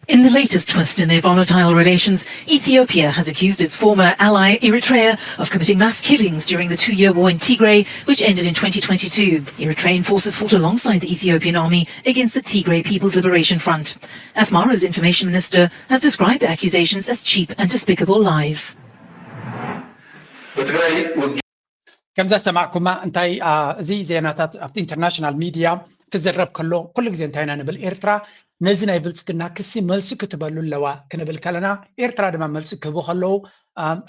In the latest twist in their volatile relations, Ethiopia has accused its former ally Eritrea of committing mass killings during the two-year war in Tigray, which ended in twenty twenty-two. Eritrean forces fought alongside the Ethiopian army against the Tigray People's Liberation Front. Asmara's information minister has described the accusations as cheap and despicable lies. ከምዛ ሰማዕኩማ እንታይ እዚ ዜናታት ኣብቲ ኢንተርናሽናል ሚድያ ክዝረብ ከሎ ኩሉ ግዜ እንታይ ኢና ንብል? ኤርትራ ነዚ ናይ ብልጽግና ክሲ መልሲ ክትበሉ ኣለዋ ክንብል ከለና፣ ኤርትራ ድማ መልሲ ክህቡ ከለዉ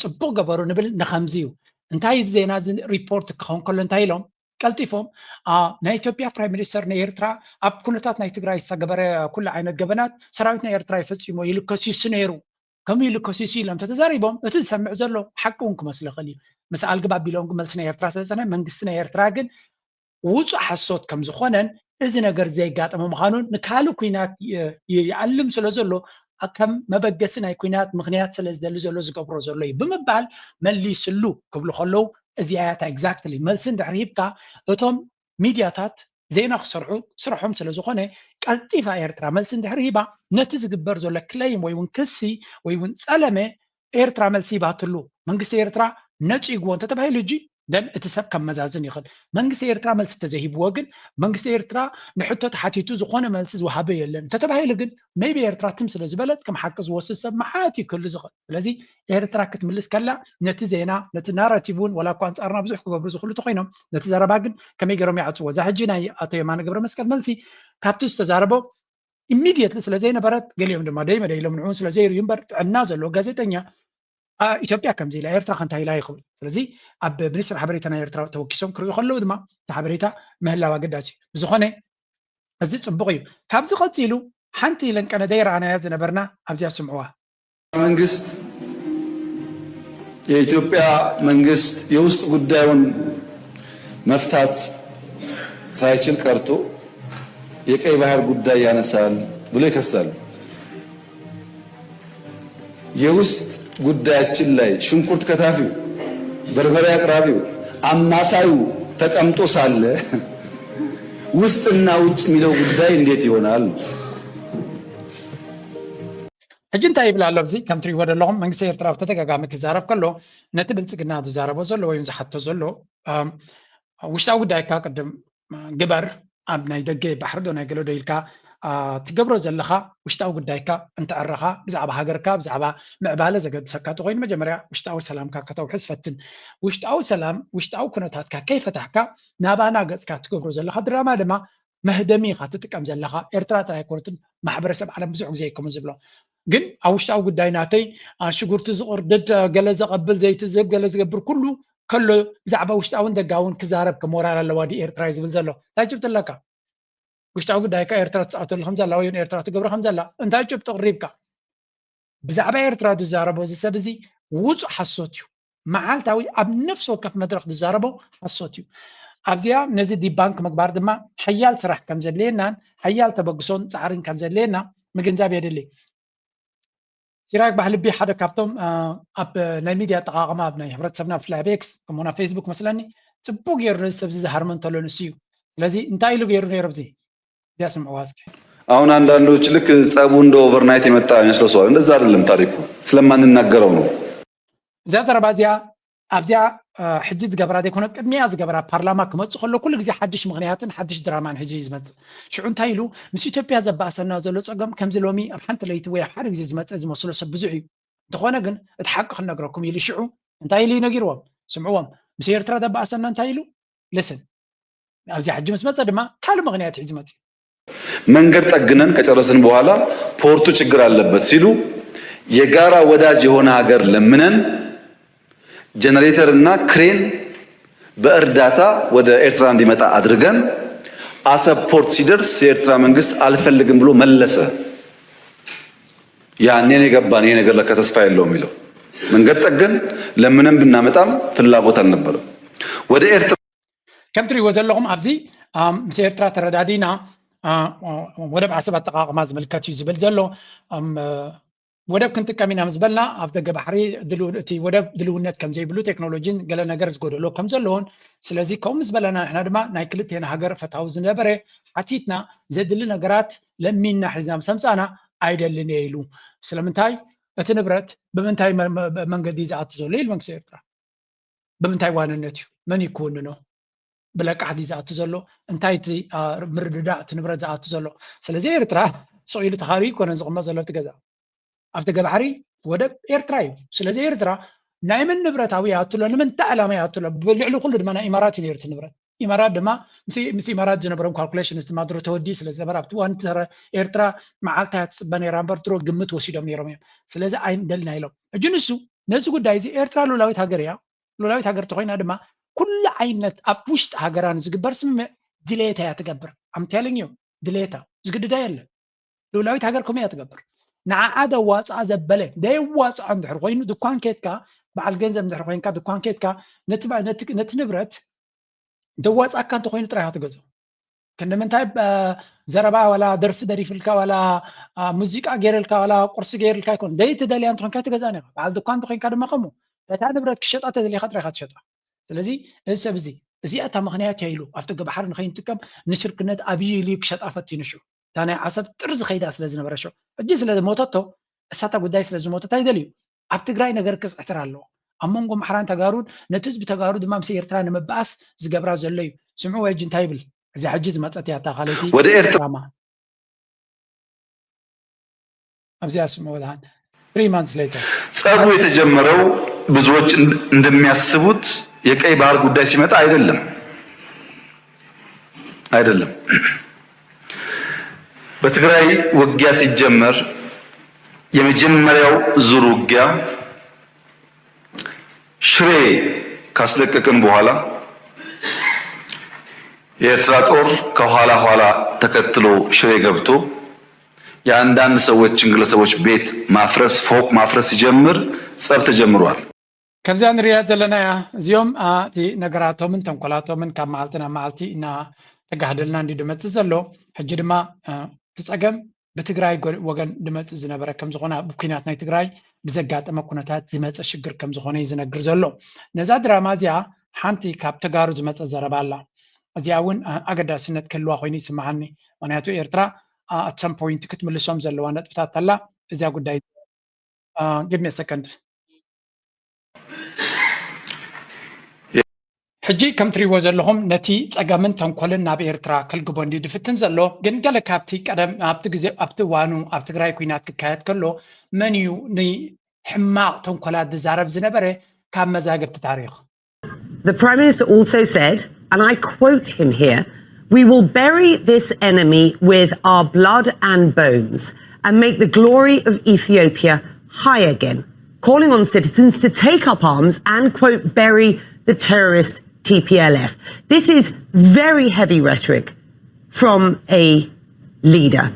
ጽቡቕ ገበሩ ንብል። ንኸምዚ እዩ። እንታይ እዚ ዜና እዚ ሪፖርት ክኸውን ከሎ እንታይ ኢሎም ቀልጢፎም ናይ ኢትዮጵያ ፕራይም ሚኒስተር ንኤርትራ ኣብ ኩነታት ናይ ትግራይ ዝተገበረ ኩሉ ዓይነት ገበናት ሰራዊት ናይ ኤርትራ ይፈፂሞ ኢሉ ከሲሱ ነይሩ። ከምኡ ኢሉ ከሲሱ ኢሎም ተተዛሪቦም፣ እቲ ዝሰምዕ ዘሎ ሓቂ እውን ክመስሎ ይኽእል እዩ። ምስ ኣልግብ ኣቢሎም ግን መልሲ ናይ ኤርትራ ስለዝኾነ መንግስቲ ናይ ኤርትራ ግን ውፁእ ሓሶት ከም ዝኾነን እዚ ነገር ዘየጋጠመ ምዃኑን ንካልእ ኩናት ይኣልም ስለ ዘሎ ከም መበገሲ ናይ ኩናት ምኽንያት ስለ ዝደሊ ዘሎ ዝገብሮ ዘሎ እዩ ብምባል መሊስሉ ክብሉ ከለዉ እዚኣ እያ exactly መልሲ እንድሕር ሂብካ እቶም ሚድያታት ዜና ክሰርሑ ስርሖም ስለ ዝኾነ ቀልጢፋ ኤርትራ መልሲ እንድሕር ሂባ ነቲ ዝግበር ዘሎ ክለይም ወይ እውን ክሲ ወይ እውን ጸለመ ኤርትራ መልሲ ይባትሉ መንግስቲ ኤርትራ ነጺግዎ እንተተባሂሉ እጂ ደን እቲ ሰብ ከመዛዝን ይኽእል መንግስቲ ኤርትራ መልሲ ተዘይሂብዎ ግን መንግስቲ ኤርትራ ንሕቶ ተሓቲቱ ዝኾነ መልሲ ዝወሃበ የለን እንተተባሂሉ ግን maybe ኤርትራ ትም ስለ ዝበለት ከም ሓቂ ዝወስድ ሰብ መዓት እዩ ክህሉ ዝኽእል ስለዚ ኤርትራ ክትምልስ ከላ ነቲ ዜና ነቲ ናራቲቭ እውን ወላ እኳ ኣንጻርና ብዙሕ ክገብሩ ዝኽእሉ ተኮይኖም ነቲ ዘረባ ግን ከመይ ገይሮም ይዓፅዎ እዛ ሕጂ ናይ ኣቶ የማነ ገብረ መስቀል መልሲ ካብቲ ዝተዛረቦ immediately ስለ ዘይነበረት ገሊኦም ድማ ደይ መደይ ኢሎም ንዕኡ ስለ ዘይርእዩ እምበር ጥዕና ዘለዎ ጋዜጠኛ ኢትዮጵያ ከምዚ ኢላ ኤርትራ ከንታይ ኢላ ይኽብል ስለዚ ኣብ ሚኒስትር ሓበሬታ ናይ ኤርትራ ተወኪሶም ክርእዩ ከለዉ ድማ እቲ ሓበሬታ ምህላው ኣገዳሲ እዩ ብዝኾነ እዚ ፅቡቕ እዩ ካብዚ ቀፂሉ ሓንቲ ለንቀነ ዘይረኣናያ ዝነበርና ኣብዚኣ ስምዕዋ መንግስት የኢትዮጵያ መንግስት የውስጥ ጉዳዩን መፍታት ሳይችል ቀርቶ የቀይ ባህር ጉዳይ ያነሳል ብሎ ይከሳሉ። የውስጥ ጉዳያችን ላይ ሽንኩርት ከታፊው፣ በርበሬ አቅራቢው፣ አማሳዩ ተቀምጦ ሳለ ውስጥና ውጭ የሚለው ጉዳይ እንዴት ይሆናል? ሕጂ እንታይ ይብል ኣሎ ኣብዚ ከም ትሪእዎ ዘለኹም መንግስቲ ኤርትራ ብተደጋጋሚ ክዛረብ ከሎ ነቲ ብልፅግና ዝዛረቦ ዘሎ ወይ ዝሓቶ ዘሎ ውሽጣዊ ጉዳይካ ቅድም ግበር ኣብ ናይ ደገ ባሕሪ ዶ ናይ ገለ ዶ ኢልካ ትገብሮ ዘለኻ ውሽጣዊ ጉዳይካ እንተዕረኻ ብዛዕባ ሃገርካ ብዛዕባ ምዕባለ ዘገድሰካ ተኮይኑ መጀመርያ ውሽጣዊ ሰላምካ ከተውሕስ ፈትን ውሽጣዊ ሰላም ውሽጣዊ ኩነታትካ ከይፈታሕካ ናባና ገፅካ ትገብሮ ዘለኻ ድራማ ድማ መህደሚ ኢኻ ትጥቀም ዘለኻ ኤርትራ ጥራይ ኣይኮነትን ማሕበረሰብ ዓለም ብዙሕ ግዜ ይከሙ ዝብሎ ግን ኣብ ውሽጣዊ ጉዳይ ናተይ ሽጉርቲ ዝቕርድድ ገለ ዘቐብል ዘይቲ ዝህብ ገለ ዝገብር ኩሉ ከሎ ብዛዕባ ውሽጣውን ደጋውን ክዛረብ ከሞራል ኣለዋ ዲ ኤርትራ እዩ ዝብል ዘሎ እንታይ ጭብጢ ኣለካ ውሽጣዊ ጉዳይካ ኤርትራ ትፃወተሉ ከምዘላ ወይ ኤርትራ ትገብሮ ከምዘላ እንታይ ጭብጢ ቅሪብካ ብዛዕባ ኤርትራ ዝዛረቦ እዚ ሰብ እዚ ውፁእ ሓሶት እዩ መዓልታዊ ኣብ ነፍሲ ወከፍ መድረክ ዝዛረቦ ሓሶት እዩ ኣብዚኣ ነዚ ዲባንክ ምግባር ድማ ሓያል ስራሕ ከም ዘድልየናን ሓያል ተበግሶን ፃዕርን ከም ዘድልየና ምግንዛብ የድሊ ሲራክ ባህልቢ ሓደ ካብቶም ኣብ ናይ ሚድያ ኣጠቃቀማ ኣብ ናይ ሕብረተሰብና ብፍላይ ኣብ ኤክስ ከምኡ ናብ ፌስቡክ መስለኒ ፅቡቅ ገይሩ ነዚ ሰብዚ ዝሃርመ እንተሎ ንሱ እዩ ስለዚ እንታይ ኢሉ ገይሩ ነይሩ ብዚ እዚኣ ስምዕዋ እስኪ አሁን አንዳንዶች ልክ ጸቡ እንደ ኦቨርናይት የመጣ ይመስለው ሰዋል እንደዛ አይደለም ታሪኩ ስለማንናገረው ነው እዚኣ ዘረባ እዚኣ ኣብዚኣ ሕጂ ዝገበራ ዘይኮነ ቅድሚያ ዝገበራ ፓርላማ ክመፅእ ከሎ ኩሉ ግዜ ሓድሽ ምክንያትን ሓድሽ ድራማን ሒዙ እዩ ዝመፅእ ሽዑ እንታይ ኢሉ ምስ ኢትዮጵያ ዘባእሰና ዘሎ ፀገም ከምዚ ሎሚ ኣብ ሓንቲ ለይቲ ወይ ኣብ ሓደ ግዜ ዝመፀ ዝመስሎ ሰብ ብዙሕ እዩ እንተኾነ ግን እቲ ሓቂ ክንነግረኩም ኢሉ ሽዑ እንታይ ኢሉ ነጊርዎም ስምዕዎም ምስ ኤርትራ ዘባእሰና እንታይ ኢሉ ልስን ኣብዚኣ ሕጂ ምስ መፀ ድማ ካልእ ምክንያት እዩ ዝመፅእ መንገድ ጠግነን ከጨረስን በኋላ ፖርቱ ችግር አለበት ሲሉ የጋራ ወዳጅ የሆነ ሀገር ለምነን ጀነሬተር እና ክሬን በእርዳታ ወደ ኤርትራ እንዲመጣ አድርገን አሰብ ፖርት ሲደርስ የኤርትራ መንግስት አልፈልግም ብሎ መለሰ። ያኔን የገባን ይሄ ነገር ለካ ተስፋ የለውም የሚለው መንገድ ጠገን ለምነን ብናመጣም ፍላጎት አልነበረም። ወደ ኤርትራ ከም ትሪእዎ ዘለኹም ኣብዚ ምስ ኤርትራ ተረዳዲና ወደብ ዓሰብ ኣጠቃቅማ ዝምልከት እዩ ዝብል ዘሎ ወደብ ክንጥቀም ኢና ምስ በልና ኣብ ደገ ባሕሪ እቲ ወደብ ድልውነት ከም ዘይብሉ ቴክኖሎጂን ገለ ነገር ዝጎደሎ ከም ዘለዎን ስለዚ ከምኡ ምስ በለና ንሕና ድማ ናይ ክልቴና ሃገር ፈታዊ ዝነበረ ሓቲትና ዘድሊ ነገራት ለሚንና ሒዝና ምስ ኣምፃእና ኣይደልን እየ ኢሉ። ስለምንታይ? እቲ ንብረት ብምንታይ መ- መ- መንገዲ ዝኣቱ ዘሎ ኢሉ መንግስቲ ኤርትራ። ብምንታይ ዋንነት እዩ? መን እዩ ክውንኖ? ብለቃሕ ድዩ ዝኣቱ ዘሎ? እንታይ እቲ አ፣ ምርድዳእ እቲ ንብረት ዝኣቱ ዘሎ? ስለዚ ኤርትራ ስቕ ኢሉ ተኻርዩ ኣይኮነን ዝቕመጥ ዘሎ ኣብቲ ገዛ። ኣብቲ ገባሕሪ ወደብ ኤርትራ እዩ። ስለዚ ኤርትራ ናይ መን ንብረት ኣብኡ ይኣቱ ኣሎ? ንምንታይ ዕላማ ይኣቱ ኣሎ? ልዕሊ ኩሉ ድማ ናይ ኢማራት እዩ ነይሩ እቲ ንብረት። ኢማራት ድማ ምስ ምስ ኢማራት ዝነበሮም ካልኩሌሽንስ ድማ ድሮ ተወዲኡ ስለ ዝነበረ ኣብቲ እዋን እቲ ኤርትራ መዓልታ እያ ትፅበ ነይራ እምበር ድሮ ግምት ወሲዶም ነይሮም እዮም። ስለዚ ኣይንደልና ኢሎም። ሕጂ ንሱ ነዚ ጉዳይ እዚ ኤርትራ ሉላዊት ሃገር እያ። ሉላዊት ሃገር ተኮይና ድማ ኩሉ ዓይነት ኣብ ውሽጢ ሃገራ ንዝግበር ስምምዕ ድሌታ እያ ትገብር። ኣምቴልኝ እዩ ድሌታ ዝግድዳ የለን። ሉላዊት ሃገር ከምኡ እያ ትገብር። ንዓዓ ደዋፅኣ ዘበለ ደየዋፅኣ እንድሕር ኮይኑ ድኳን ኬድካ በዓል ገንዘብ እንድሕር ኮይንካ ድኳን ኬድካ ነቲ ባ- ነቲ ነቲ ንብረት ደዋፅኣካ እንተኮይኑ ጥራይ ኢኻ ትገዝኦ። ክንዲ ምንታይ አ፣ ዘረባ ዋላ ደርፊ ደሪፍልካ ዋላ አ፣ ሙዚቃ ገይርልካ ዋላ ቁርሲ ገይርልካ ኣይኮን ዘይትደልያ እንተኮንካ ትገዝኣን ኢኻ። በዓል ድኳን እንተኮይንካ ድማ ከምኡ በታ ንብረት ክሸጣ ተደሊኻ ጥራይ ኢኻ ትሸጣ። ስለዚ እዚ ሰብ እዚ እዚኣ እታ ምክንያት እያ ኢሉ ኣብቲ ገባሕሪ ንከይንጥቀም ንሽርክነት ኣብዩ ኢሉ እዩ ክሸጣ ፈቲኑ ሽዑ። እታ ናይ ዓሰብ ጥርዚ ከይዳ ስለ ዝነበረ ሽዑ ሕጂ ስለ ዝሞተቶ እሳታ ጉዳይ ስለ ዝሞተት ኣይደልዩ ኣብ ትግራይ ነገር ክፅሕትር ኣለዎ። ኣብ መንጎ ኣምሓራን ተጋሩን ነቲ ህዝቢ ተጋሩ ድማ ምስ ኤርትራ ንምባኣስ ዝገብራ ዘሎ እዩ። ስምዑ ወይ ሕጂ እንታይ ይብል? እዚኣ ሕጂ ዝመፀት እያ እታ ካልኣይቲ ወደ ኤርትራ ድራማ። ኣብዚኣ ስምዑ ወድሓን። Three months later. ጸቡ የተጀመረው ብዙዎች እንድ- እንደሚያስቡት የቀይ ባህር ጉዳይ ሲመጣ አይደለም። አይደለም። በትግራይ ውጊያ ሲጀመር የመጀመሪያው ዙር ውጊያ ሽሬ ካስለቀቅን በኋላ የኤርትራ ጦር ከኋላ ኋላ ተከትሎ ሽሬ ገብቶ የአንዳንድ ሰዎችን ግለሰቦች ቤት ማፍረስ፣ ፎቅ ማፍረስ ሲጀምር ጸብ ተጀምሯል። ከምዚኣ ንሪኣ ዘለና እያ። እዚኦም አ፣ እቲ ነገራቶምን ተንኮላቶምን ካብ መዓልቲ ናብ መዓልቲ እና ተጋህደልና እንዲ ድመፅእ ዘሎ ሕጂ ድማ አ፣ እቲ ፀገም ብትግራይ ጎ- ወገን ድመፅእ ዝነበረ ከም ዝኾነ ኣብ ኩናት ናይ ትግራይ ብዘጋጠመ ኩነታት ዝመፀ ሽግር ከም ዝኾነ እዩ ዝነግር ዘሎ። ነዛ ድራማ እዚኣ ሓንቲ ካብ ተጋሩ ዝመፀ ዘረባ ኣላ። እዚኣ እውን አ፣ ኣገዳስነት ክህልዋ ኮይኑ ይስምዓኒ። ምክንያቱ ኤርትራ አ፣ at some point ክትምልሶም ዘለዋ ነጥብታት ኣላ። እዚኣ ጉዳይ አ፣ give me a second. ሕጂ ከም ትሪእዎ ዘለኹም ነቲ ጸገምን ተንኮልን ናብ ኤርትራ ከልግቦ እንዲ ድፍትን ዘሎ ግን ገለ ካብቲ ቀደም ኣብቲ ግዜ ኣብቲ እዋኑ ኣብ ትግራይ ኩናት ክካየድ ከሎ መን እዩ ንሕማቕ ተንኮላት ዝዛረብ ዝነበረ ካብ መዛግብቲ ታሪኽ The Prime Minister also said, and I quote him here, "We will bury this enemy with our blood and bones and make the glory of Ethiopia high again," calling on citizens to take up arms and, quote, "bury the terrorist T P L F." This is very heavy rhetoric from a leader.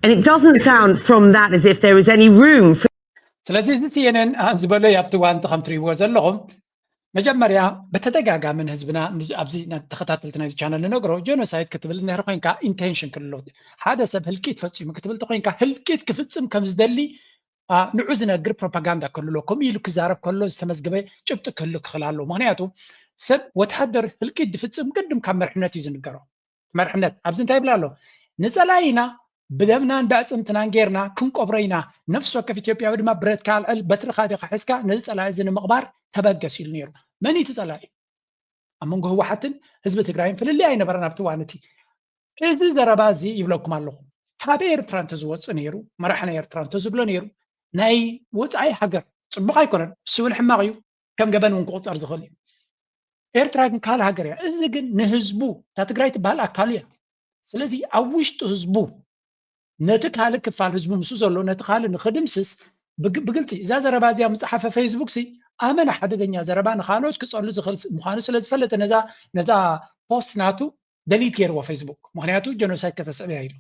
And it doesn't sound from that as if there is any room for ስለዚ እዚ ሲኤንኤን ዝበሎ ኣብቲ እዋን እቲ ከም ትሪእዎ ዘለኹም መጀመርያ ብተደጋጋሚ ንህዝብና ንዚ- ኣብዚ ና- ተኸታተልቲ ናይዚ ቻነል ንነግሮ ጀኖሳይድ ክትብል እንድሕር ኮይንካ ኢንቴንሽን ክልሎ ሓደ ሰብ ህልቂት ፈፂሙ ክትብል ተኮይንካ ህልቂት ክፍፅም ከም ዝደሊ አ፣ ንዑ ዝነግር ፕሮፓጋንዳ ክልሎ ከምኡ ኢሉ ክዛረብ ከሎ ዝተመዝገበ ጭብጢ ክህሉ ክኽእል ኣለዎ። ምክንያቱ ሰብ ወተሃደር ህልቂት ዝፍፅም ቅድም ካብ መርሕነት እዩ ዝንገሮ። መርሕነት ኣብዚ እንታይ ይብል ኣሎ? ንፀላኢና ብደምናን ብኣፅምትናን ጌርና ክንቆብሮ ኢና። ነፍሲ ወከፍ ኢትዮጵያዊ ድማ ብረትካ ኣልዕል፣ በትርኻ ዲኻ ሒዝካ ነዚ ፀላኢ እዚ ንምቕባር ተበገስ ኢሉ ነይሩ። መን እዩ እቲ ፀላኢ? ኣብ መንጎ ህወሓትን ህዝቢ ትግራይን ፍልልይ ኣይነበረን ኣብቲ እዋን እቲ። እዚ ዘረባ እዚ ይብለኩም ኣለኹ፣ ካብ ኤርትራ እንተዝወፅእ ነይሩ፣ መራሒ ናይ ኤርትራ እንተዝብሎ ነይሩ፣ ናይ ወፃኢ ሃገር ፅቡቕ ኣይኮነን፣ እሱ እውን ሕማቕ እዩ፣ ከም ገበን እውን ክቑፀር ዝኽእል እዩ። ኤርትራ ግን ካልእ ሃገር እያ። እዚ ግን ንህዝቡ እታ ትግራይ ትበሃል ኣካሉ እያ። ስለዚ ኣብ ውሽጢ ህዝቡ ነቲ ካልእ ክፋል ህዝቡ ምስኡ ዘሎ ነቲ ካልእ ንክድምስስ ብግ- ብግልፂ እዛ ዘረባ እዚኣ ምፅሓፈ ፌስቡክ ሲ ኣመና ሓደገኛ ዘረባ ንካልኦት ክፀሉ ዝኽእል ምዃኑ ስለ ዝፈለጠ ነዛ ነዛ ፖስት ናቱ ደሊት ገይርዎ ፌስቡክ። ምክንያቱ ጀኖሳይድ ከተስዕብ እያ ኢሉ።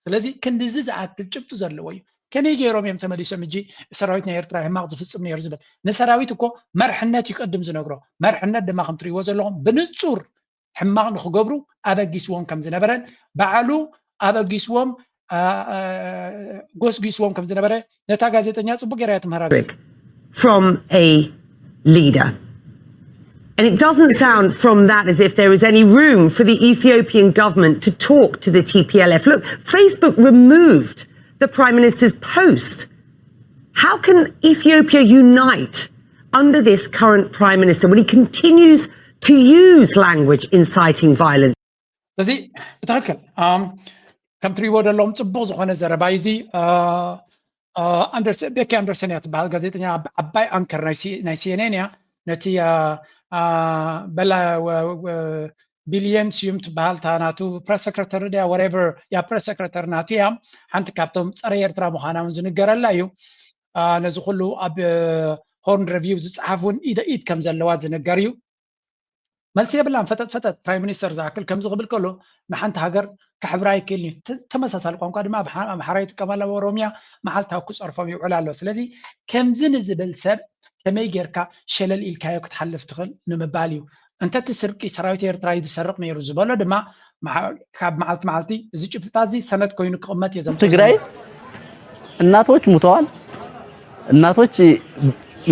ስለዚ ክንድዚ ዝኣክል ጭብጢ ዘለዎ እዩ። ከመይ ገይሮም እዮም ተመሊሶም እጂ ሰራዊት ናይ ኤርትራ ሕማቕ ዝፍፅም ነይሩ ዝብል? ንሰራዊት እኮ መርሕነት ይቀድም ዝነግሮ። መርሕነት ድማ ከም ትሪእዎ ዘለኹም ብንፁር ሕማቕ ንክገብሩ ኣበጊስዎም ከም ዝነበረን ባዕሉ ኣበጊስዎም አ- አ- ጎስጒስዎም ከም ዝነበረ ነታ ጋዜጠኛ ፅቡቅ ገይራ እያ ትምህራ። from a leader. And it doesn't sound from that as if there is any room for the Ethiopian government to talk to the T P L F. Look, Facebook removed the Prime Minister's post. How can Ethiopia unite under this current Prime Minister when he continues to use language inciting violence? እዚ ብትክክል ከም ትሪዎ ዘለዎም ፅቡቅ ዝኮነ ዘረባ እዚ። ቤኪ ኣንደርሰን እያ ትበሃል፣ ጋዜጠኛ፣ ዓባይ ኣንከር ናይ ሲኤንኤን እያ። ነቲ በላ ቢልየን ስዩም ትበሃል፣ እታ ናቱ ፕረስ ሰክረተሪ ድያ፣ ወሬቨር፣ ያ ፕረስ ሰክረተሪ ናቱ እያ። ሓንቲ ካብቶም ፀረ ኤርትራ ምዃና እውን ዝንገረላ እዩ። ነዚ ኩሉ ኣብ ሆርን ሪቪው ዝፀሓፍ እውን ኢደ ኢድ ከም ዘለዋ ዝንገር እዩ። መልሲ የብላን። ፈጠጥ ፈጠጥ ፕራይም ሚኒስተር ዝኣክል ከምዚ ክብል ከሎ ንሓንቲ ሃገር ከሕብራ ኣይክእልን እዩ። ተመሳሳሊ ቋንቋ ድማ ኣምሓራ ይጥቀም ኣሎ ኣብ ኦሮሚያ፣ መዓልታዊ ክፀርፎም ይውዕል ኣሎ። ስለዚ ከምዚ ንዝብል ሰብ ከመይ ጌርካ ሸለል ኢልካዮ ክትሓልፍ ትኽእል ንምባል እዩ። እንተ እቲ ስርቂ ሰራዊት ኤርትራ እዩ ዝሰርቕ ነይሩ ዝበሎ ድማ ካብ መዓልቲ መዓልቲ እዚ ጭብጥታት እዚ ሰነድ ኮይኑ ክቕመጥ እየ ዘምፅኦ። ትግራይ እናቶች ሙተዋል። እናቶች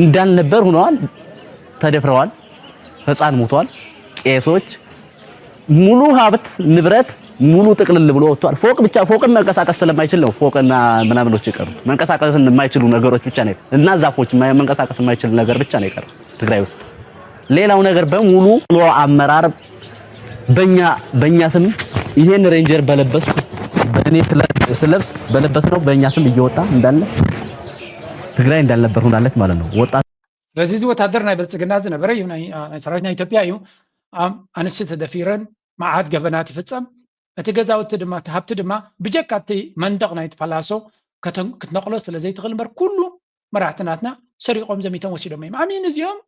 እንዳልነበር ሆነዋል፣ ተደፍረዋል፣ ህፃን ሞቷል። ቄሶች ሙሉ ሀብት ንብረት ሙሉ ጥቅልል ብሎ ወጥቷል። ፎቅ ብቻ ፎቅን መንቀሳቀስ ስለማይችል ነው ፎቅና ምናምኖች የቀሩ መንቀሳቀስን የማይችሉ ነገሮች ብቻ ነው እና ዛፎች መንቀሳቀስ የማይችል ነገር ብቻ ነው የቀሩ ትግራይ ውስጥ። ሌላው ነገር በሙሉ አመራር በኛ በኛ ስም ይሄን ሬንጀር በለበስኩ በእኔ ስለብስ በለበስ ነው በእኛ ስም እየወጣ እንዳለ ትግራይ እንዳልነበር ሆናለች ማለት ነው። ወጣት ስለዚ እዚ ወታደር ናይ ብልፅግና ዝነበረ እዩ፣ ናይ ሰራዊት ናይ ኢትዮጵያ እዩ። ኣንስቲ ተደፊረን መዓት ገበናት ይፍፀም። እቲ ገዛውቲ ድማ እቲ ሃብቲ ድማ ብጀካ እቲ መንደቕ ናይ ፋላሶ ክትነቕሎ ስለ ዘይትኽእል እምበር ኩሉ መራሕቲ ናትና ሰሪቖም ዘሚቶም ወሲዶም እዮም። ኣሚን እዚኦም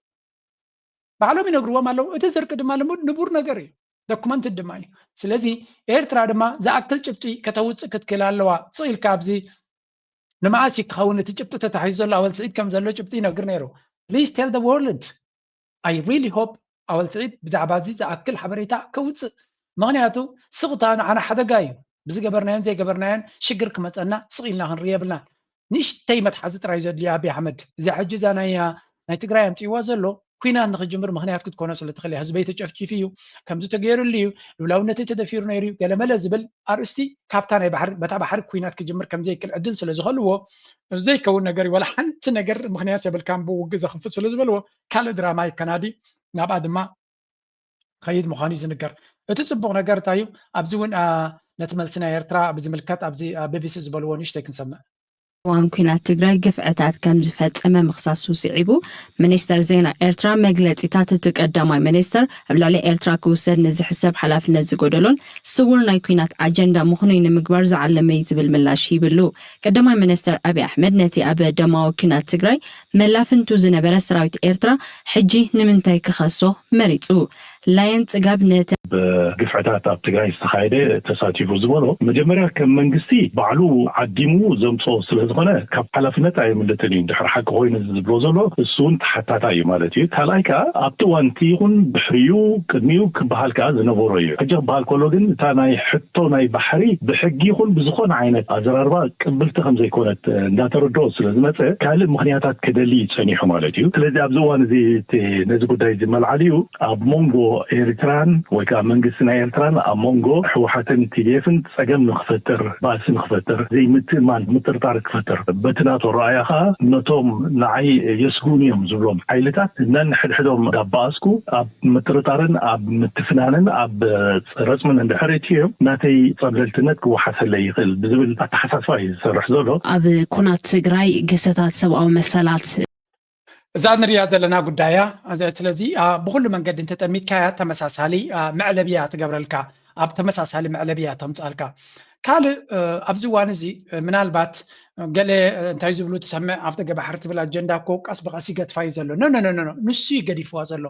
ባዕሎም ይነግርዎም ኣለዉ። እቲ ስርቂ ድማ ልሙድ ንቡር ነገር እዩ፣ ዶኩመንትድ ድማ እዩ። ስለዚ ኤርትራ ድማ ዝኣክል ጭብጢ ከተውፅእ ክትክእል ኣለዋ። ስቕ ኢልካ ኣብዚ ንመዓስ እዩ ክኸውን እቲ ጭብጢ ተታሒዙ ዘሎ? ኣወል ስዒድ ከም ዘሎ ጭብጢ ይነግር ነይሩ። Please tell the world. I really hope ኣወል ስዒድ ብዛዕባ እዚ ዝኣክል ሓበሬታ ከውፅእ። ምክንያቱ ስቕታ ንዓና ሓደጋ እዩ። ብዝገበርናዮን ዘይገበርናዮን ሽግር ክመፀና ስቕ ኢልና ክንርኢ የብልናን። ንእሽተይ መትሓዚ ጥራይ ዘድልያ ኣብይ ኣሕመድ። እዚኣ ሕጂ እዛ ናይ ናይ ትግራይ ኣምፅእዋ ዘሎ ኲናት ንክጅምር ምክንያት ክትኮኖ ስለ ትኽእል እያ። ህዝበይ ተጨፍጪፉ እዩ፣ ከምዚ ተገይሩሉ እዩ፣ ልኡላውነተይ ተደፊሩ ነይሩ እዩ፣ ገለመለ ዝብል ኣርእስቲ ካብታ ናይ ባሕሪ በታ ባሕሪ ኲናት ክጅምር ከም ዘይክእል ዕድል ስለ ዝኸልዎ ዘይከውን ነገር እዩ። ዋላ ሓንቲ ነገር ምክንያት የብልካን ብውግእ ዘኽፍት ስለ ዝበልዎ ካልእ ድራማ ይከናዲ ናብኣ ድማ ኸይድ ምዃኑ እዩ ዝንገር። እቲ ፅቡቕ ነገር እንታይ እዩ? ኣብዚ እውን ነቲ መልሲ ናይ ኤርትራ ብዝምልከት ኣብዚ ቢቢሲ ዝበልዎ ንእሽተይ ክንሰምዕ። እዋን ኲናት ትግራይ ግፍዕታት ከም ዝፈጸመ ምኽሳሱ ስዒቡ፣ ሚኒስተር ዜና ኤርትራ መግለጺታት እቲ ቀዳማይ ሚኒስተር ኣብ ልዕሊ ኤርትራ ክውሰድ ንዝሕሰብ ሓላፍነት ዝጎደሎን ስዉር ናይ ኲናት ኣጀንዳ ምኽኑይ ንምግባር ዝዓለመ እዩ ዝብል ምላሽ ሂብሉ። ቀዳማይ ሚኒስተር ኣብይ ኣሕመድ ነቲ ኣብ ደማዊ ኲናት ትግራይ መላፍንቱ ዝነበረ ሰራዊት ኤርትራ ሕጂ ንምንታይ ክኸሶ መሪጹ? ላየን ጽጋብ ነተ ብግፍዕታት ኣብ ትግራይ ዝተኻየደ ተሳቲፉ ዝበሎ መጀመርያ ከም መንግስቲ ባዕሉ ዓዲሙ ዘምፅኦ ስለዝኾነ ካብ ሓላፍነት ኣየምልጥን እዩ። ድሕሪ ሓቂ ኮይኑ ዝብሎ ዘሎ እሱ እውን ተሓታታ እዩ ማለት እዩ። ካልኣይ ከዓ ኣብቲ እዋን እቲ ይኹን ድሕሪኡ ቅድሚኡ ክበሃል ከዓ ዝነበሮ እዩ። ሕጂ ክበሃል ከሎ ግን እታ ናይ ሕቶ ናይ ባሕሪ ብሕጊ ይኹን ብዝኾነ ዓይነት ኣዘራርባ ቅብልቲ ከም ዘይኮነት እንዳተረድኦ ስለ ዝመፀ ካልእ ምኽንያታት ክደሊ እዩ ፀኒሑ ማለት እዩ። ስለዚ ኣብዚ እዋን እዚ ነዚ ጉዳይ እዚ መልዓሊኡ ኣብ መንጎ ኤርትራን ወይ ከዓ መንግስቲ ናይ ኤርትራን ኣብ መንጎ ህወሓትን ቲዲኤፍን ፀገም ንክፈጥር ባእሲ ንክፈጥር ዘይምትእማን ምጥርጣር ክፈጥር በቲ ናቶ ረኣያ ከዓ ነቶም ንዓይ የስጉን እዮም ዝብሎም ሓይልታት ነንሕድሕዶም እንዳባኣስኩ ኣብ ምጥርጣርን ኣብ ምትፍናንን ኣብ ረፅምን እንድሕር እትዮም ናተይ ፀብለልትነት ክወሓሰለይ ይኽእል ብዝብል ኣተሓሳስባ እዩ ዝሰርሕ ዘሎ። ኣብ ኩናት ትግራይ ግሰታት ሰብኣዊ መሰላት እዛ ንሪያ ዘለና ጉዳያ ስለዚ ብኩሉ መንገዲ እንተጠሚትካያ ተመሳሳሊ መዕለብያ ትገብረልካ ኣብ ተመሳሳሊ መዕለብያ ተምፃልካ ካልእ ኣብዚ እዋን እዚ ምናልባት ገለ እንታይ ዝብሉ ትሰምዕ ኣብ ደገ ባሕሪ ትብል ኣጀንዳ እኮ ቀስ ብቀስ ይገጥፋ እዩ ዘሎ ኖ ንሱ እዩ ገዲፍዋ ዘሎ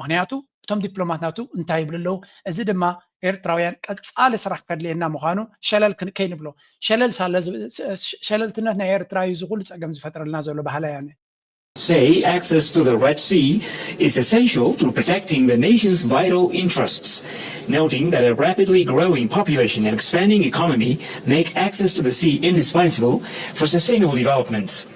ምክንያቱ እቶም ዲፕሎማት ናቱ እንታይ ይብሉ ኣለዉ እዚ ድማ ኤርትራውያን ቀፃሊ ስራሕ ከድልየና ምዃኑ ሸለል ከይንብሎ ሸለል ሳለ ሸለልትነት ናይ ኤርትራ እዩ ዝኩሉ ፀገም ዝፈጥረልና ዘሎ ባህላ ያነ say access to the Red Sea is essential to protecting the nation's vital interests, noting that a rapidly growing population and expanding economy make access to the sea indispensable for sustainable development.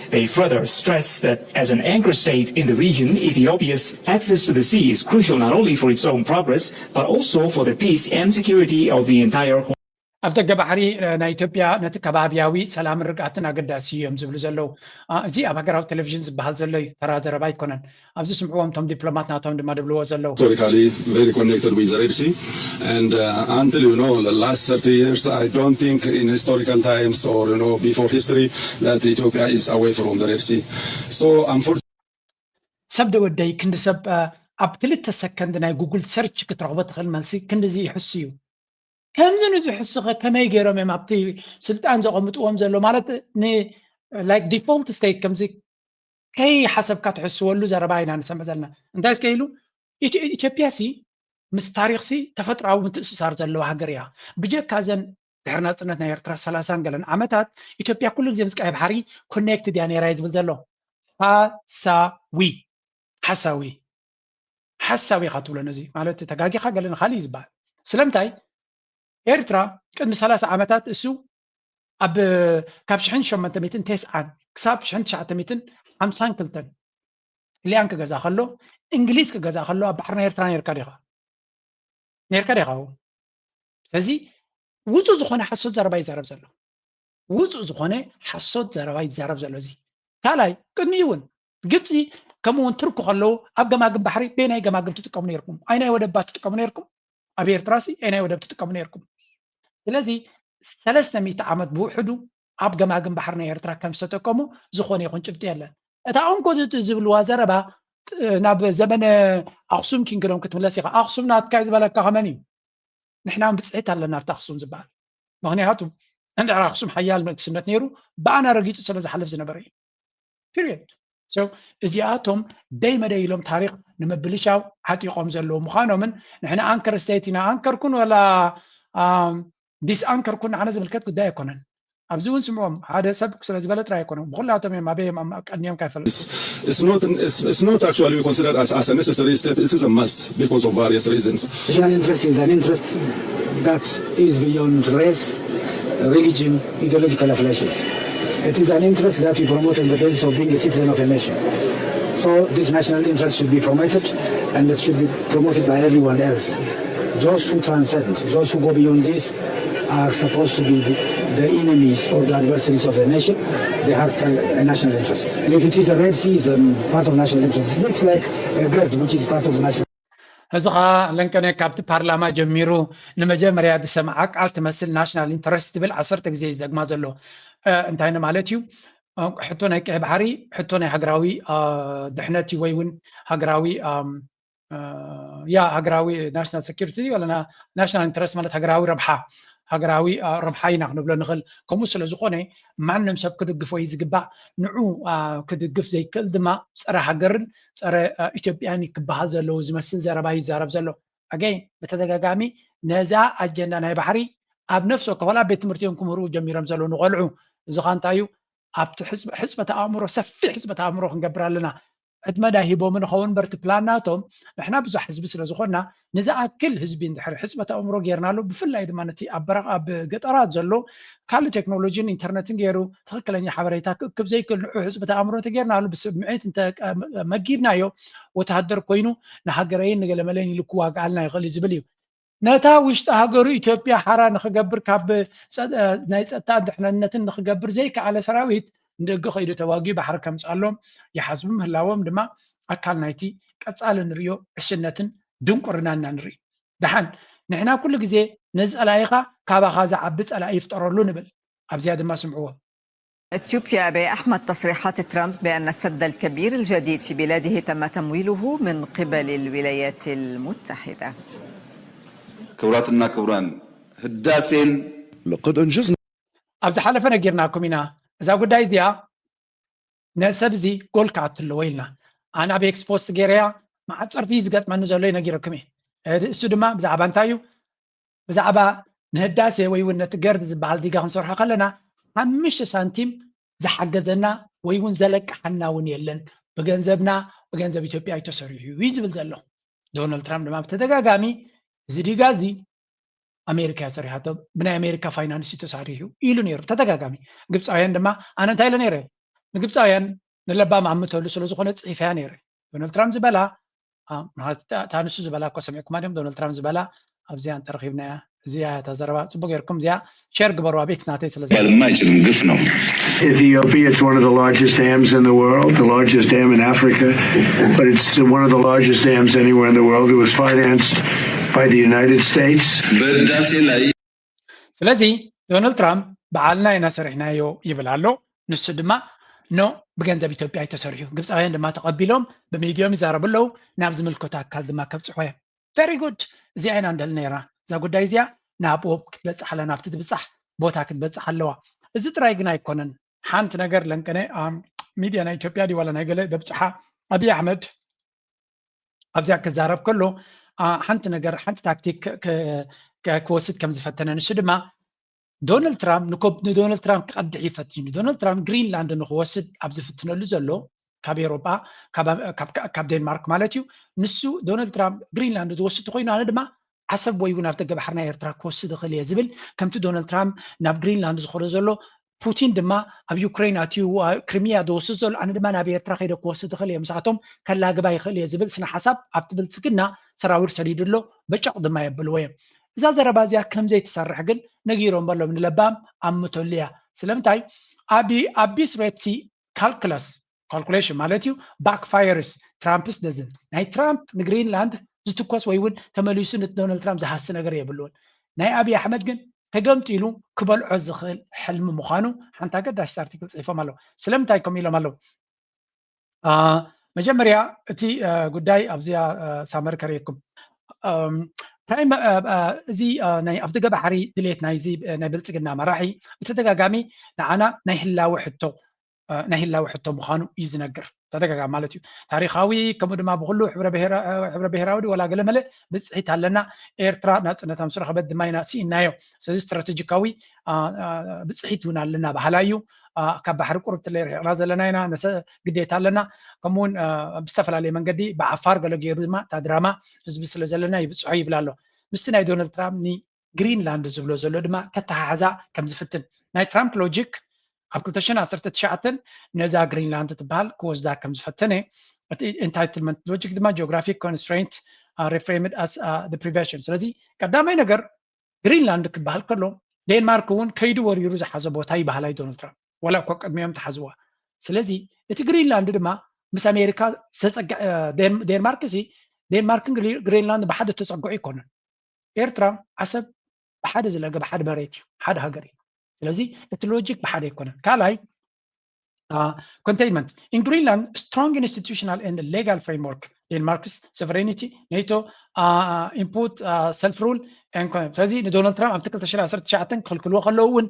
They further stress that as an anchor state in the region, Ethiopia's access to the sea is crucial not only for its own progress, but also for the peace and security of the entire ኣፍደገ ባሕሪ ናይ ኢትዮጵያ ነቲ ከባብያዊ ሰላምን ርግኣትን ኣገዳሲ እዮም ዝብሉ ዘለዉ። እዚ ኣብ ሃገራዊ ቴሌቪዥን ዝበሃል ዘሎ እዩ፣ ተራ ዘረባ ኣይኮነን። ኣብዚ ስምዕዎም፣ እቶም ዲፕሎማት ናቶም ድማ ድብልዎ ዘለዉ። Historically very connected with the Red Sea, and uh, until you know the last thirty years, I don't think in historical times or you know before history that Ethiopia is away from the Red Sea. So unfortunately, ሰብ ደወደይ ክንዲ ሰብ ኣብ ክልተ ሰከንድ ናይ ጉግል ሰርች ክትረኽቦ ትኽእል መልሲ ክንድዚ ይሕሱ እዩ። ከምዚ ንዝሕሱ ከ ከመይ ገይሮም እዮም ኣብቲ ስልጣን ዘቐምጥዎም ዘሎ? ማለት ን like default state ከምዚ ከይሓሰብካ ትሕስወሉ ዘረባ ኢና ንሰምዕ ዘለና። እንታይ እስከ ኢሉ ኢትዮጵያ ሲ ምስ ታሪኽ ሲ ተፈጥሮኣዊ ምትእስሳር ዘለዋ ሃገር እያ። ብጀካ ዘን ድሕሪ ናፅነት ናይ ኤርትራ ሰላሳን ገለን ዓመታት ኢትዮጵያ ኩሉ ግዜ ምስ ቀይ ባሕሪ ኮኔክትድ እያ ነይራ እዩ ዝብል ዘሎ። ሓሳዊ ሓሳዊ ሓሳዊ ኢኻ ትብሎ ነዚ ማለት ተጋጊኻ ገለ ንኻልእ እዩ ዝበሃል። ስለምንታይ ኤርትራ ቅድሚ ሰላሳ ዓመታት እሱ ኣብ ካብ ሽሕን ሸሞንተ ሚእትን ተስዓን ክሳብ ሽሕን ትሽዓተ ሚእትን ሓምሳን ክልተን ጥልያን ክገዛ ከሎ እንግሊዝ ክገዛ ከሎ ኣብ ባሕርና ኤርትራ ነርካ ዲኻ? ነርካ ዲኻ? ስለዚ ውፁእ ዝኾነ ሓሶት ዘረባ ይዛረብ ዘሎ። ውፁእ ዝኾነ ሓሶት ዘረባ ይዛረብ ዘሎ። እዚ ካልኣይ ቅድሚኡ እውን ግብፂ ከምኡ እውን ቱርኪ ከለዉ ኣብ ገማግም ባሕሪ በየናይ ገማግም ትጥቀሙ ነርኩም? ኣይናይ ወደባት ትጥቀሙ ነርኩም? ኣብ ኤርትራ ሲ ኣይናይ ወደብ ትጥቀሙ ነርኩም? ስለዚ ሰለስተ ሚእቲ ዓመት ብውሕዱ ኣብ ገማግም ባሕሪ ናይ ኤርትራ ከም ዝተጠቀሙ ዝኾነ ይኹን ጭብጢ የለን። እታ እንኮ ዝብልዋ ዘረባ ናብ ዘመነ ኣክሱም ኪንግዶም ክትምለስ ኢኻ። ኣክሱም ናትካ እዩ ዝበለካ ከመን እዩ? ንሕና እውን ብፅሒት ኣለና ኣብቲ ኣክሱም ዝበሃል። ምክንያቱ እንድሕር ኣክሱም ሓያል ንግስነት ነይሩ ብኣና ረጊፁ ስለ ዝሓልፍ ዝነበረ እዩ። ፒሪየድ። እዚኣቶም ደይ መደይ ኢሎም ታሪክ ንምብልሻው ዓጢቆም ዘለዉ ምኳኖምን ንሕና ኣንከር ስቴት ኢና፣ ኣንከር ኩን ወላ ዲስኣንከር ኩን ንዓና ዝምልከት ጉዳይ ኣይኮነን። ኣብዚ እውን ስምዖም ሓደ ሰብ ስለ ዝበለ ጥራይ ኣይኮነን፣ ብኩላቶም እዮም ኣበይ እዮም ቀንዮም ካይፈልጥ። It's not, it's, it's not actually considered as, as a necessary step. It is a must because of various reasons. National interest is an interest that is beyond race, religion, ideological affiliations. It is an interest that we promote on the basis of being a citizen of a nation. So this national interest should be promoted, and it should be promoted by everyone else. Those who transcend, those who go beyond this, are supposed to be the, the enemies or the adversaries of the nation. They have a national interest. And if it is a Red Sea, it's a part of national interest. It's like a GERD, which is part of the national. እዚ ኸዓ ለንቀነ ካብቲ ፓርላማ ጀሚሩ ንመጀመርያ ዝሰምዓ ቃል ትመስል። ናሽናል ኢንተረስት ትብል ዓሰርተ ግዜ እዩ ዝደግማ ዘሎ። እንታይ ንማለት እዩ? ሕቶ ናይ ቀይ ባሕሪ ሕቶ ናይ ሃገራዊ ድሕነት እዩ ወይ እውን ሃገራዊ ያ ሃገራዊ ናሽናል ሴኩሪቲ ወላ ናሽናል ኢንተረስት ማለት ሃገራዊ ረብሓ ሃገራዊ ረብሓ ኢና ክንብሎ ንኽእል። ከምኡ ስለ ዝኾነ ማንም ሰብ ክድግፎ እዩ ዝግባእ። ንዑ ክድግፍ ዘይክእል ድማ ፀረ ሃገርን ፀረ ኢትዮጵያን ክበሃል ዘለዎ ዝመስል ዘረባ ይዛረብ ዘሎ። ኣገይ ብተደጋጋሚ ነዛ ኣጀንዳ ናይ ባሕሪ ኣብ ነፍሲ ወከፍ ኣብ ቤት ትምህርቲ እዮም ክምህርኡ ጀሚሮም ዘለዉ ንቆልዑ። እዚ ኸ እንታይ እዩ? ኣብቲ ሕፅበት ኣእምሮ ሰፊሕ ሕፅበት ኣእምሮ ክንገብር ኣለና። ዕድመ ዳ ሂቦም ንኸውን በርቲ ፕላን ናቶም ንሕና ብዙሕ ህዝቢ ስለ ዝኾንና ንዝኣክል ህዝቢ እንድሕር ሕፅበት ኣእምሮ ጌርናሉ ብፍላይ ድማ ነቲ ኣብ በረኻ ኣብ ገጠራት ዘሎ ካልእ ቴክኖሎጂን ኢንተርነትን ገይሩ ትኽክለኛ ሓበሬታ ክእክብ ዘይክእል ንዑ ሕፅበት ኣእምሮ እንተጌርናሉ ብስምዒት እንተመጊብናዮ ወተሃደር ኮይኑ ንሃገረይን ንገለመለይን ኢሉ ክዋግኣልና ይኽእል እዩ ዝብል እዩ። ነታ ውሽጢ ሃገሩ ኢትዮጵያ ሓራ ንኽገብር ካብ ናይ ፀጥታን ድሕነነትን ንኽገብር ዘይከኣለ ሰራዊት ንደገ ከይዱ ተዋጊኡ ባሕሪ ከምፅኣሎም ይሓስቡ ምህላዎም ድማ ኣካል ናይቲ ቀፃሊ ንሪኦ ዕሽነትን ድንቁርናን ኢና ንርኢ። ደሓን ንሕና ኩሉ ግዜ ነዚ ፀላኢኻ ካባኻ ዝዓቢ ፀላኢ ይፍጠረሉ ንብል። ኣብዚኣ ድማ ስምዕዎ። إثيوبيا أبي أحمد تصريحات ترامب بأن السد الكبير الجديد في بلاده تم تمويله من قبل الولايات المتحدة. ክቡራትና ክቡራን ህዳሴን لقد أنجزنا ኣብ ዝሓለፈ ነጊርናኩም ኢና እዛ ጉዳይ እዚኣ ነዚ ሰብ እዚ ጎል ክኣቱ ኣለዎ ኢልና ኣነ ኣብ ኤክስፖስት ገይረያ መዓት ፀርፊ ዝገጥመኒ ዘሎ ነጊረኩም እየ። እሱ ድማ ብዛዕባ እንታይ እዩ? ብዛዕባ ንህዳሴ ወይ እውን ነቲ ገርድ ዝበሃል ዲጋ ክንሰርሖ ከለና ሓምሽተ ሳንቲም ዝሓገዘና ወይ እውን ዘለቅሓና እውን የለን። ብገንዘብና ብገንዘብ ኢትዮጵያ እዩ ተሰሪሑ እዩ ዝብል ዘሎ ዶናልድ ትራምፕ ድማ ብተደጋጋሚ እዚ ዲጋ እዚ ኣሜሪካ እያ ሰሪሓቶ ብናይ ኣሜሪካ ፋይናንስ እዩ ተሰሪሑ ኢሉ ነይሩ ተደጋጋሚ። ግብፃውያን ድማ ኣነ እንታይ ኢለ ነይረ ንግብፃውያን ንለባም ኣምተሉ ስለ ዝኾነ ፅሒፈያ ነይረ። ዶናልድ ትራምፕ ዝበላ እታ ንሱ ዝበላ እኮ ሰሚዕኩማ ዲኹም ዶናልድ ትራምፕ ዝበላ ኣብዚኣ እንተረኺብናያ። እዚኣ እታ ዘረባ ጽቡቅ ጌርኩም እዚኣ ሸር ግበሩ። ኣቤት ናተይ ስለ ባልማ ኣይችልም፣ ግፍ ነው። Ethiopia, it's one of the largest dams in the world, the largest dam in Africa, but it's one of the largest dams anywhere in the world. It was financed by the United States. በህዳሴ ላይ ስለዚ ዶናልድ ትራምፕ በዓልና ኢና ሰሪሕናዮ ይብል ኣሎ። ንሱ ድማ ኖ፣ ብገንዘብ ኢትዮጵያ ኣይተሰርሑ። ግብፃውያን ድማ ተቐቢሎም ብሚድዮም ይዛረቡ ኣለዉ። ናብ ዝምልከቶ ኣካል ድማ ከብፅሖ እዮም። Very good። እዚኣ ኢና ንደሊ ነይርና። እዛ ጉዳይ እዚኣ ናብ ኦብ ክትበፅሕ ኣለና፣ ኣብቲ ትብፃሕ ቦታ ክትበፅሕ ኣለዋ። እዚ ጥራይ ግን ኣይኮነን። ሓንቲ ነገር ለንቀነ ሚድያ ናይ ኢትዮጵያ ድዩ ዋላ ናይ ገለ ደብፅሓ፣ ኣብይ ኣሕመድ ኣብዚኣ ክዛረብ ከሎ ሓንቲ ነገር ሓንቲ ታክቲክ ክወስድ ከም ዝፈተነ፣ ንሱ ድማ ዶናልድ ትራምፕ ንዶናልድ ትራምፕ ክቐድሕ ይፈትን እዩ። ዶናልድ ትራምፕ ግሪንላንድ ንክወስድ ኣብ ዝፍትነሉ ዘሎ ካብ ኤሮጳ ካብ ዴንማርክ ማለት እዩ። ንሱ ዶናልድ ትራምፕ ግሪንላንድ ዝወስድ ተኮይኑ ኣነ ድማ ዓሰብ ወይ እውን ኣብ ደገ ባሕሪ ናይ ኤርትራ ክወስድ እኽእል እየ ዝብል ከምቲ ዶናልድ ትራምፕ ናብ ግሪንላንድ ዝኸዶ ዘሎ ፑቲን ድማ ኣብ ዩክሬን ኣትዩ ክሪሚያ ዝወስድ ዘሎ ኣነ ድማ ናብ ኤርትራ ከይደ ክወስድ እኽእል እየ፣ ምስኣቶም ከላግባ ይኽእል እየ ዝብል ስነ ሓሳብ ኣብቲ ብልጽግና ሰራዊር ሰዲዱ ኣሎ። በጨቕ ድማ የብልዎ እዮም። እዛ ዘረባ እዚኣ ከምዘይትሰርሕ ግን ነጊሮም በሎም ንለባም ኣምተሉ እያ። ስለምንታይ ኣብ ቢስ ሬትሲ ካልኩለስ ካልኩሌሽን ማለት እዩ ባክፋየርስ ትራምፕስ ደዝን ናይ ትራምፕ ንግሪንላንድ ዝትኮስ ወይ እውን ተመሊሱ ነቲ ዶናልድ ትራምፕ ዝሃሲ ነገር የብልዎን። ናይ ኣብይ ኣሕመድ ግን ተገምጢሉ ክበልዖ ዝኽእል ሕልሚ ምዃኑ ሓንቲ ኣገዳሲት ኣርቲክል ፅሒፎም ኣለዉ። ስለምንታይ ከምኡ ኢሎም ኣለዉ? መጀመርያ እቲ ጉዳይ ኣብዚኣ ሳመር ከርእየኩም። እዚ ናይ ኣፍደገ ባሕሪ ድሌት ናይዚ ናይ ብልፅግና መራሒ ብተደጋጋሚ ንዓና ናይ ህላወ ሕቶ ናይ ህላዊ ሕቶ ምዃኑ እዩ ዝነግር ተደጋጋሚ ማለት እዩ። ታሪኻዊ ከምኡ ድማ ብኩሉ ሕብረ ብሔራዊ ወላ ገለመለ ብፅሒት ኣለና። ኤርትራ ናፅነታ ምስ ረኸበት ድማ ኢና ስኢናዮ። ስለዚ ስትራቴጂካዊ ብፅሒት እውን ኣለና ባህላ እዩ። ካብ ባሕሪ ቁርብ ትለይ ርሒቕና ዘለና ኢና፣ ነሰ ግዴታ ኣለና። ከምኡውን ብዝተፈላለየ መንገዲ ብዓፋር ገለ ገይሩ ድማ እታ ድራማ ህዝቢ ስለ ዘለና ይብፅሖ ይብል ኣሎ። ምስቲ ናይ ዶናልድ ትራምፕ ግሪንላንድ ዝብሎ ዘሎ ድማ ከተሓሕዛ ከም ዝፍትን ናይ ትራምፕ ሎጂክ ኣብ ክልተ ሽሕን ዓሰርተ ትሽዓተን ነዛ ግሪንላንድ ትበሃል ክወስዳ ከም ዝፈተነ እቲ ኢንታይትልመንት ሎጂክ ድማ ጂኦግራፊክ ኮንስትሬንት ሪፍሬምድ ኣስ ፕሪቨንሽን። ስለዚ ቀዳማይ ነገር ግሪንላንድ ክበሃል ከሎ ዴንማርክ እውን ከይዱ ወሪሩ ዝሓዘ ቦታ ይበሃል ኣይ ዶናልድ ትራምፕ ዋላ እኳ ቅድሚኦም ተሓዝዋ። ስለዚ እቲ ግሪንላንድ ድማ ምስ ኣሜሪካ ዴንማርክ ሲ ዴንማርክን ግሪንላንድ ብሓደ ተፀግዑ ኣይኮነን። ኤርትራ ዓሰብ ብሓደ ዝለገበ ሓደ መሬት እዩ፣ ሓደ ሃገር እዩ። ስለዚ እቲ ሎጂክ ብሓደ ኣይኮነን። ካልኣይ ኮንቴይንመንት in Greenland strong institutional and legal framework Denmark's sovereignty NATO input self rule። ስለዚ ንዶናልድ ትራምፕ ኣብቲ ክልተ ሽሕን ዓሰርተ ትሽዓተን ክኽልክልዎ ከለዉ እውን